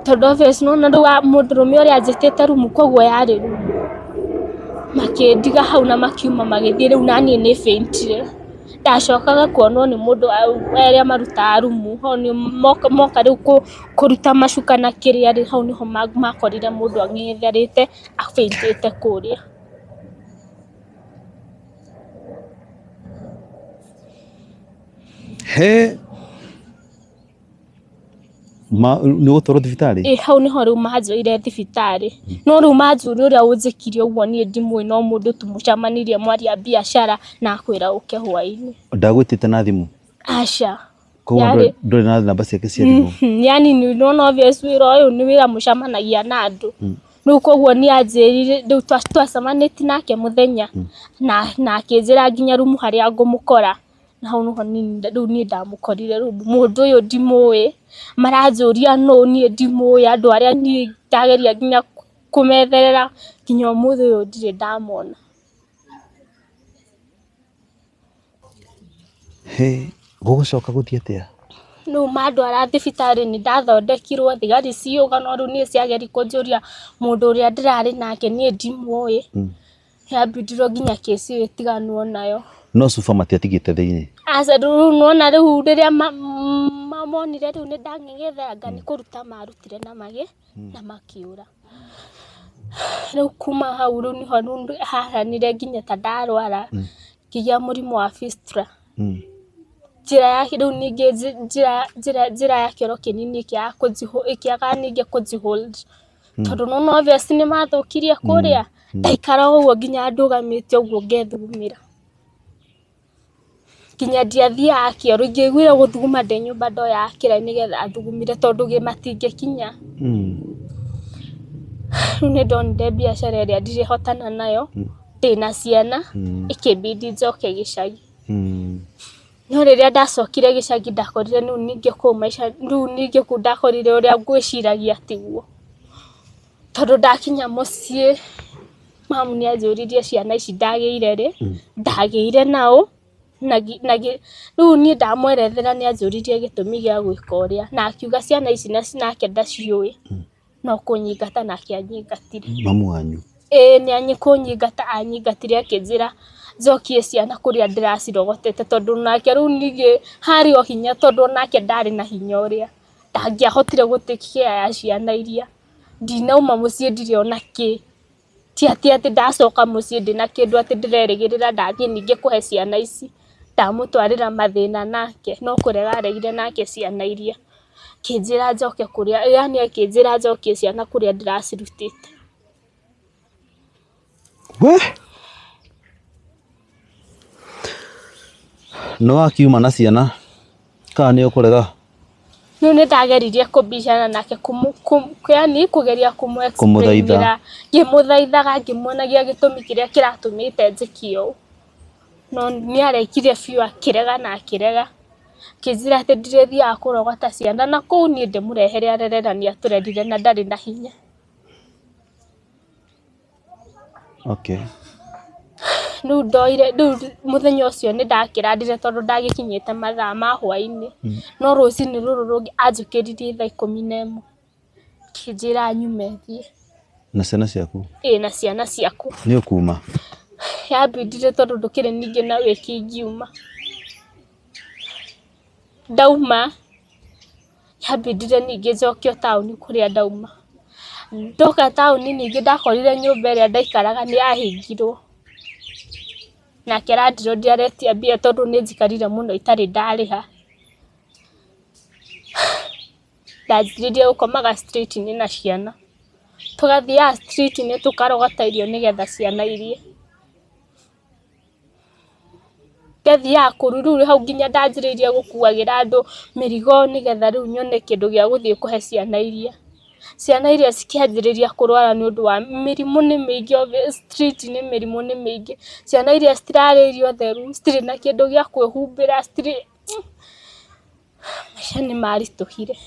Tondũ obvious nĩwona rĩu mũndũrũme ũrĩa anjĩtĩte rumu koguo yarĩ rumu. Makĩndiga hau na makiuma magĩthiĩ rĩu naniĩ nĩ faint ire. Ndacokaga kuonwo nĩ mũndũ arĩa marutaga rumu hau moka rĩu kũruta macuka na kĩrĩa rĩ, hau nĩho makorire mũndũ ang'ethanĩrĩte a faint ĩte kũrĩa. He ma nĩ ũgũtwarwo thibitarĩ? Ĩ hau nĩho rĩu manjoire thibitarĩ no rĩu manjũria ũrĩa ũnjĩkire ũguo niĩ ndimũĩ no mũndũ tu mũcemanirie mwaria biacara na akwĩra ũke hwainĩ. Ndagwĩtĩte na thimũ? Aca. Koguo ndũrĩ na namba ciake cia thimũ? Yani nĩwona obvious wĩra ũyũ nĩ wĩra mũcemanagia na andũ. Rĩu koguo nĩ anjĩrire rĩu twacemanĩtie nake mũthenya na akĩnjĩra nginya rumu harĩa ngũmũkora. Na hau nĩho rĩu niĩ ndamũkorire rumu. Mũndũ ũyũ ndimũĩ, maranjũria nũ niĩ ndimũĩ, andũ arĩa niĩ ndageria nginya kũmetherera nginya ũmũthĩ ũyũ ndirĩ ndamona. Hĩ, gũgũcoka gũthiĩ atĩa? Rĩu mandwara thibitarĩ nĩ ndathondekirwo, thigari ciũka no rĩu niĩ ciageria kũnjũria mũndũ ũrĩa ndĩrarĩ nake niĩ ndimũĩ, yambindirwo nginya kĩci ĩyo ĩtiganwo nayo. No cuba matiatigĩte thĩinĩ? Aca rĩu nĩwona rĩu rĩrĩa monire rĩu nĩ ndang'eng'ethanga nĩ kũruta marutire na makĩũra. Rĩu kuma hau rĩu nĩho hahanire nginya ta ndarwara. Ngĩgĩa mũrimũ wa fistula. Njĩra ya rĩu ningĩ njĩra njĩra njĩra ya kĩoro kĩnini ĩkĩaga ningĩ kũnji hold tondũ nĩ wona obvious nĩ mathũkirie kũrĩa, ndaikara ũguo nginya ndũgamĩte ũguo ngethugumĩra. Nginya ndiathiaga kĩoro, ingĩaiguire gũthuguma ndĩ nyũmba ndoyaga kĩraĩ nĩgetha thugumĩre tondũ matingĩkinya. Rĩu nĩ ndonire biacara ĩrĩa ndirĩhotana nayo. Ndĩna ciana ĩkĩmbindi njoke gĩcagi. No rĩrĩa ndacokire gĩcagi ndakorire rĩu ningĩ kũu maica rĩu ningĩ kũu ndakorire ũrĩa ngwĩciragia tiguo. Tondũ ndakinya mũciĩ mamu nĩ anjũririe ciana ici ndagĩire rĩ, ndagĩire naũ, rĩu niĩ ndamwerethera nĩ anjũririe gĩtũmi gĩa gwĩka ũrĩa na akiuga ciana ici nake ndaciũĩ. No kũnyingata nake anyingatire. Mamu wanyu? Ĩĩ nĩ kũnyingata anyingatire akĩnjĩra njokie ciana kũrĩa ndĩracirogotete tondũ nake rĩu ningĩ harĩ o hinya tondũ onake ndarĩ na hinya ũrĩa, ndangĩahotire gũ take care ya ciana iria. Ndinauma mũciĩ ndirĩ ona kĩ. Ti atĩ atĩ ndacoka mũciĩ ndĩna kĩndũ atĩ ndĩrerĩgĩrĩra ndathiĩ ningĩ kũhe ciana ici, ndamũtwarĩra mathĩna nake, no kũrega aregire nake ciana iria, akĩnjĩra njoke kũrĩa, yaani akĩnjĩra njokie ciana kũrĩa ndĩracirutĩte. We! Nĩ wakiuma na ciana kana nĩ ũkũrega? Rĩu nĩ ndageririe kũbicana nake yani kũgeria Kũmũthaitha. kũmũ-explainĩra, ngĩmũthaithaga ngĩmuonagia gĩtũmi kĩrĩa kĩratũmĩte njĩke ũũ, no nĩ arekire biũ akĩrega na akĩrega, akĩnjĩra atĩ ndirĩthiaga kũrogota ciana na kũu niĩ ndĩmũrehere arere na nĩ atũrerire na ndarĩ na hinya. Okay. Rĩu ndoire rĩu mũthenya ũcio nĩ ndakĩrarire tondũ ndagĩkinyĩte mathaa ma hwainĩ, no rũcinĩ rũrũ rũngĩ anjũkĩririe thaa 11 akĩnjĩra nyume thiĩ. Na ciana ciaku? Ĩĩ na ciana ciakwa. Nĩ ũkuma? Yambindire tondũ ndũkĩrĩ ningĩ na wĩki ingiuma. Ndauma yambindire ningĩ njokio taũni kũrĩa ndauma. Ndoka taũni ningĩ ndakorire nyũmba ĩrĩa ndaikaraga nĩ yahingirwo. Nake landlord aretia mbia tondũ nĩ njikarire mũno itarĩ ndarĩha. Ndanjirie gũkomaga street -inĩ na ciana. Tũgathiaga street -inĩ tũkarogota irio nĩgetha ciana irie. Ngathiaga kũu rĩu hau nginya ndanjĩrĩirie gũkuagĩra andũ mĩrigo nĩgetha rĩu nyone kĩndũ gĩa gũthiĩ kũhe ciana iria. Ciana iria cikĩanjĩrĩria kũrwara nĩ ũndũ wa mĩrimũ nĩ mĩingĩ street -inĩ mĩrimũ nĩ mĩingĩ. Ciana iria citirarĩa irio theru, citirĩ na kĩndũ gĩa kwĩhumbĩra, citirĩ, maica nĩ maritũhire.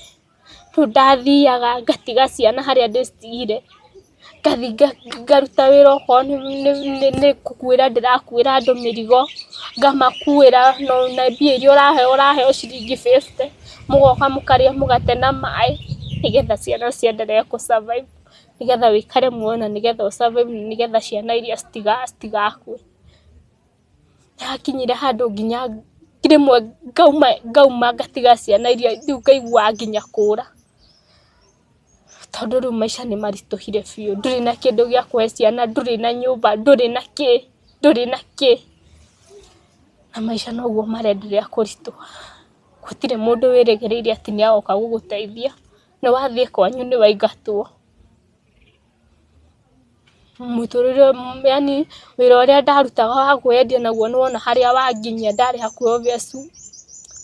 Rĩu ndathiaga ngatiga ciana harĩa ndĩcitigire, ngathiĩ ngaruta wĩra okorwo nĩ gũkuĩra ndĩrakuĩra andũ mĩrigo, ngamakuĩra na mbia iria ũraheo ũraheo ciringi 50, mũgoka mũkarĩa mũgate na maĩ, nĩgetha ciana cienderee kũ survive, nĩgetha wĩikare muoyo na nĩgetha ũ survive na nĩgetha ciana iria citigakue. Nĩhakinyire handũ nginya rĩmwe ngauma ngauma ngatiga ciana iria rĩu ngaiguaga nginya kũra, tondũ rĩu maica nĩ maritũhire biũ, ndũrĩ na kĩndũ gĩa kũhe ciana, ndũrĩ na nyũmba, ndũrĩ na kĩ, ndũrĩ na kĩ, na maica noguo marenderea kũritũha. Gũtirĩ mũndũ wĩrĩgĩrĩire atĩ nĩ agoka gũgũteithia, nĩ wathiĩ kwanyu nĩ waingatwo. Mũtũrĩre yani wĩra ũrĩa ndarutaga wa kwĩyendia naguo nĩ wona harĩa wanginyia, ndarĩ hakuhĩ obvious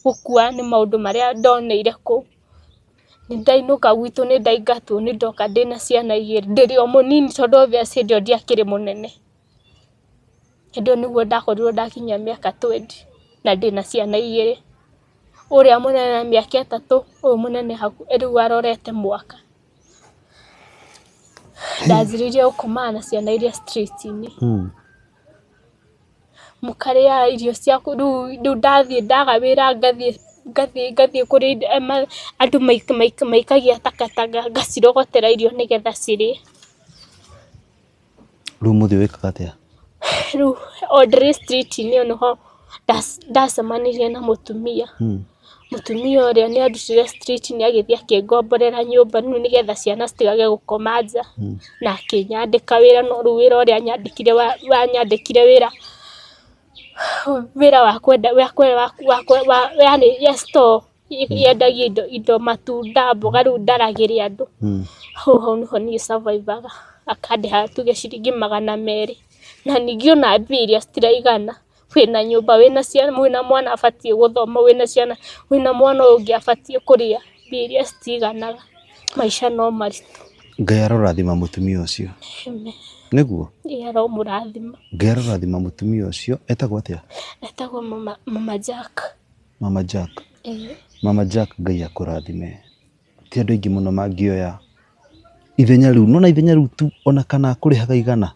gũkua nĩ maũndũ marĩa ndoneire kũu. Nĩ ndainũka gwitũ nĩ ndaingatwo nĩ ndoka ndĩna ciana igĩrĩ, ndĩrĩ o mũnini tondũ obvious hĩndĩ ĩyo ndiakĩrĩ mũnene. Hĩndĩ ĩyo nĩguo ndakorirwo ndakinyia mĩaka 20 na ndĩna ciana igĩrĩ. Ũrĩa mũnene ena mĩaka 3, ũyũ mũnene rĩu arorete mwaka. Ndanjĩrĩirie gũkomaga na ciana iria street-inĩ. Mũkarĩa irio ciaku rĩu ndathiĩ ndaga wĩra ngathiĩ ngathiĩ ngathiĩ kũrĩa andũ maikagia takataka ngacirogotera irio nĩgetha cirĩe. Rĩu ũmũthĩ wĩkaga atĩa? Rĩu o ndĩrĩ street-inĩ ĩyo nĩho ndacemanirie na mũtumia. Mũtumia ũrĩa nĩ andutire street-inĩ agĩthiĩ akĩngomborera nyũmba rĩu nĩgetha ciana citigage gũkoma nja, na akĩnyandĩka wĩra no rĩu wĩra ũrĩa anyandĩkire anyandĩkire wĩra wĩra wa kwenda yani ya store yendagia indo indo matunda mboga rĩu ndaragĩre andũ. Hau hau nĩho niĩ survive aga, akandĩha tuge ciringi 200, na ningĩ ona mbia iria citiraigana, wĩna nyũmba wĩna ciana wĩna mwana abatiĩ gũthoma wĩna ciana wĩna mwana ũyũ ũngĩ abatiĩ kũrĩa, mbia iria citiganaga, maica no maritũ. Ngai arorathima mũtumia ũcio. Amen. Nĩguo? Ĩĩ aromũrathima. Ngai arorathima mũtumia ũcio. Etagwo atĩa? Etagwo mama, mama Jack. Mama Jack. Ĩĩ. Mama Jack Ngai akũrathime. Ti andũ aingĩ mũno mangĩoya ithenya rĩu. Nĩwona ithenya rĩu tu ona kana akũrĩhaga igana.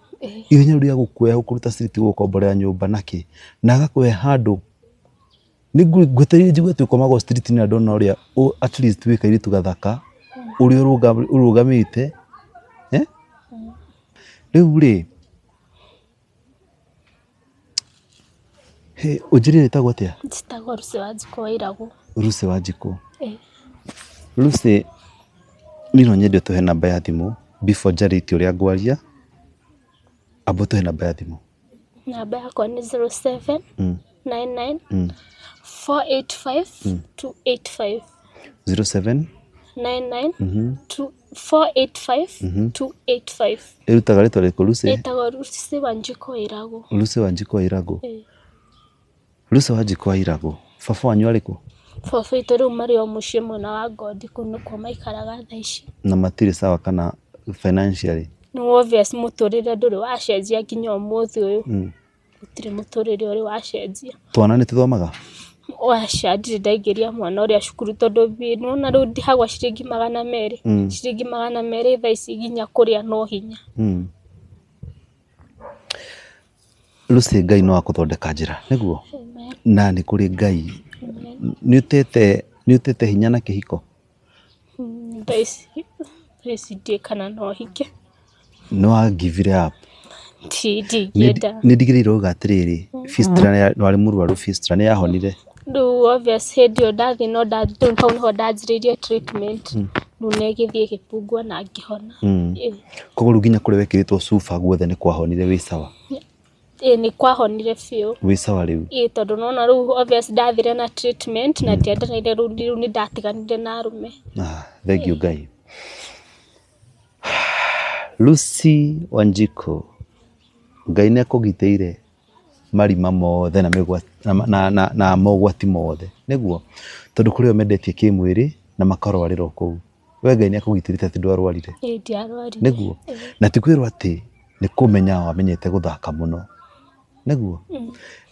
Ithenya rĩu rĩa gũkuoya gũkũruta street gũgũkomborera nyũmba na kĩ, na agakũhe handũ. Nĩ ngwetereire njigue atĩ ũkomagwo street na ndona ũrĩa at least wĩ kairĩtu gathaka, ũrĩa ũrũgamĩte. Rĩu rĩ, ũnjĩrire wĩtagwo atĩa? Njĩtagwo Lucy Wanjikũ wa Iragũ. Lucy Wanjikũ. Lucy, niĩ no nyende ũtũhe namba ya thimũ before njarĩtie ũrĩa ngwaria, amba ũtũhe namba ya thimũ. Namba yakwa nĩ 07 99 485 285. 07 99 485 285. Ĩrutaga rĩtwa rĩrĩkũ Lucy? Ĩtagwo Lucy Wanjikũ wa Iragũ. Lucy Wanjikũ wa Iragũ. Lucy Wanjikũ wa Iragũ. Baba wanyu arĩ kũ? Baba witũ rĩu marĩ o mũciĩ mwena wa Ngondi kũu nĩkuo maikaraga thaa ici. Na matirĩ sawa kana financially? Nĩ obvious mũtũrĩre ndũrĩ wacenjia nginya ũmũthĩ ũyũ. Gũtirĩ mũtũrĩre ũrĩ wacenjia. Twana nĩ tũthomaga? Aca ndirĩ ndaingĩria mwana ũrĩa cukuru tondũ nĩwona rĩu ndĩhagwo ciringi 200. Ciringi 200 thaa ici nginya kũrĩa no hinya. Lucy Ngai no akũthondeka njĩra nĩguo? Na nĩ kũrĩ Ngai. Nĩ ũtete hinya na kĩhiko? Thaa ici ndiũĩ kana no hike. Nĩ wa give it up? Ndingĩenda. Nĩ ndigĩrĩirwo uga atĩrĩrĩ, fistula warĩ mũrwaru fistula nĩ yahonire? Rĩu obvious hĩndĩ ĩyo ndathiĩ no rĩu hau nĩho ndanjĩrĩirie treatment. Rĩu na ĩgĩthiĩ ĩgĩpungua na ngĩhona. Koguo rĩu nginya kũrĩa wekĩrĩtwo cuba guothe nĩ kwahonire wĩ sawa? Ĩĩ nĩ kwahonire biũ. Wĩ sawa rĩu? Ĩĩ tondũ nĩwona rĩu obvious ndathire na treatment na ndiendereire rĩu nĩ ndatiganire na arũme. Thank you Ngai. Lucy Wanjiku, Ngai nĩ akũgitĩire marima mothe na na na na mogwati mothe nĩguo, tondũ kũrĩ o mendetie kĩmwĩrĩ na makarwarĩra o kũu. We Ngai nĩ akũgitĩrĩte atĩ ndwarwarire. Ĩĩ ndiarwarire. Nĩguo, na ti kwĩrwo atĩ nĩ kũmenya wamenyete gũthaka mũno, nĩguo,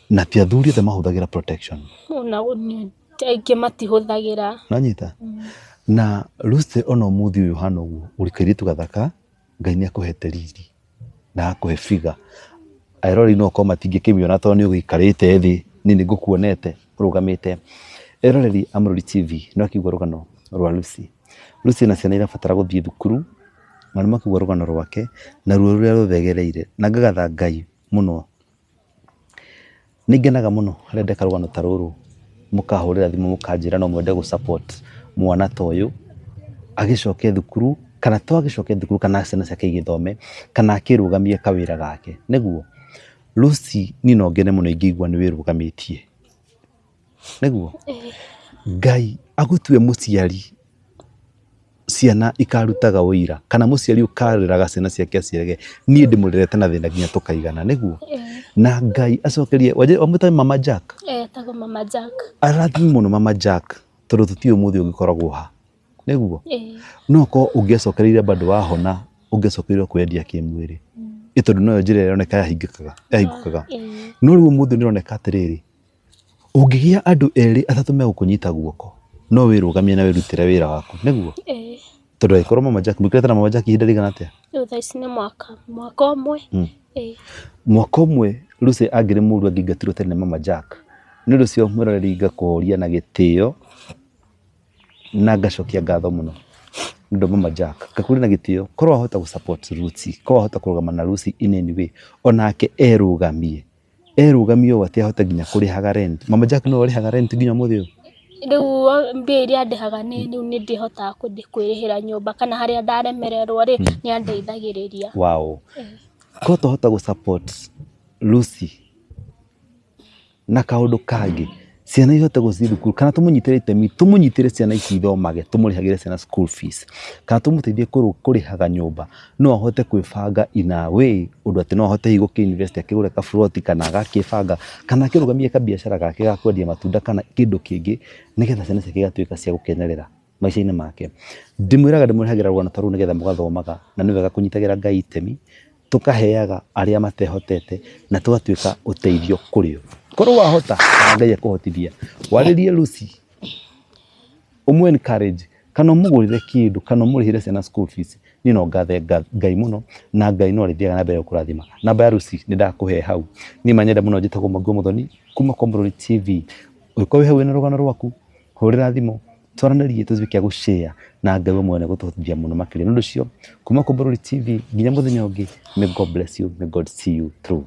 na ti athuri othe mahũthagĩra protection. Ona aingĩ matihũthagĩra. Nĩwanyita? Na Lucy ona ũmũthĩ ũyũ ũhana ũguo, ũrĩ kairĩtu gathaka, Ngai nĩ akũhete riri na agakũhe figure. Eroreri no okorwo matingĩkĩmĩona tondũ nĩ ũgĩikarĩte thĩ, niĩ nĩ ngũkuonete ũrũgamĩte. Eroreri a Mũrori TV nĩ wakĩigua rũgano rwa Lucy. Lucy ena ciana irabatara gũthiĩ thukuru na nĩ makĩigua rũgano rwake na ruo rũrĩa ruothe agereire na ngagatha Ngai mũno. Nĩ ngenaga mũno rĩrĩa ndeka rũgano ta rũrũ mũkahũrĩra thimũ mũkanjĩra no mwende gũ support mwana ta ũyũ agĩcoke thukuru kana to agĩcoke thukuru kana ciana ciake igĩthome kana akĩrũgamie kawĩra gake. Nĩguo Lucy niĩ no ngene mũno ingĩigua nĩ wĩrũgamĩtie. Nĩguo Ngai agũtue mũciari ciana ikarutaga ũira kana mũciari ũkareraga ciana ciake acirege niĩ ndĩmũrerete na thĩna nginya tũkaigana. Nĩguo na Ngai acokerie wamwĩta Mama Jack? Etagwo Mama Jack. Arathime mũno Mama Jack tondũ tũtiũĩ ũmũthĩ ũngĩkoragwo ha. Nĩguo no korwo ũngĩacokereire bado wahona ũngĩacokereire kwĩyendia kĩmwĩrĩ ĩ tondũ noyo njĩra ĩrĩa ĩroneka yahingĩkaga yahingũkaga. No rĩu ũmũthĩ nĩ ĩroneka atĩrĩrĩ, ũngĩgĩa andũ erĩ atatũ megũkũnyita guoko no wĩrũgamie na wĩrutĩre wĩra waku. Nĩguo tondũ angĩkorwo Mama Jack mũikarĩte na Mama Jack ihinda rĩigana atĩa? Rĩu thaa ici nĩ mwaka ũmwe. Mwaka ũmwe Lucy angĩrĩ mũru angĩingatirwo tene nĩ Mama Jack. Nĩ ũndũ ũcio mwĩroreri ngakũria na gĩtĩo na ngacokia ngatho mũno nĩ ũndũ wa Mama Jack. Ngakũria na gĩtĩo korwo wahota gũ support Lucy, korwo wahota kũrũgama na Lucy in any way onake erũgamie. Erũgamie ũũ atĩ ahote nginya kũrĩhaga rent. Mama Jack nĩwe ũrĩhaga rent nginya ũmũthĩ ũyũ? Rĩu mbia iria andĩhaga rĩu nĩ ndĩhotaga kwĩrĩhĩra nyũmba kana harĩa ndaremererwo rĩ, nĩ andeithagĩrĩria. Wow. Korwo twahota gũ support Lucy na kaũndũ kangĩ, ciana ihote gũthiĩ thukuru kana tũmũnyitĩre itemi, tũmũnyitĩre ciana ici ithomage, tũmũrĩhagĩre ciana school fees, kana tũmũteithie kũrĩhaga nyũmba, no ahote kwĩbanga in a way ũndũ atĩ no ahote hihi gũkĩ invest akĩgũre kaburoti kana agakĩbanga kana akĩrũgamie kabiacara gake ga kwendia matunda kana kĩndũ kĩngĩ, nĩgetha ciana ciake igatuĩka cia gũkenerera maica-inĩ make. Ndĩmwĩraga ndĩmũrehagĩra rũgano ta rũu nĩgetha mũgathomaga na nĩ wega kũnyitagĩra Ngai itemi, tũkaheaga arĩa matehotete na tũgatuĩka ũteithio kũrĩ o. Korwo wahota na Ngai akũhotithia, warĩrie Lucy, ũmũ encourage kana ũmũgũrĩre kĩndũ kana ũmũrĩhĩre ciana school fees, niĩ no ngathe Ngai mũno na Ngai no arĩthiaga na mbere gũkũrathima. Namba ya Lucy nĩ ndakũhe hau. Niĩ manyenda mũno njĩtagwo Mwangi wa Mũthoni kuma kwa Mũrori TV. Ũngĩkorwo wĩ hau wĩna rũgano rwaku, hũrĩra thimũ twaranĩrie tũtuĩke a gũ share na Ngai we mwene gũtũhotithia mũno makĩria. Nĩ ũndũ ũcio kuma kwa Mũrori TV nginya mũthenya ũngĩ, may God bless you, may God see you through.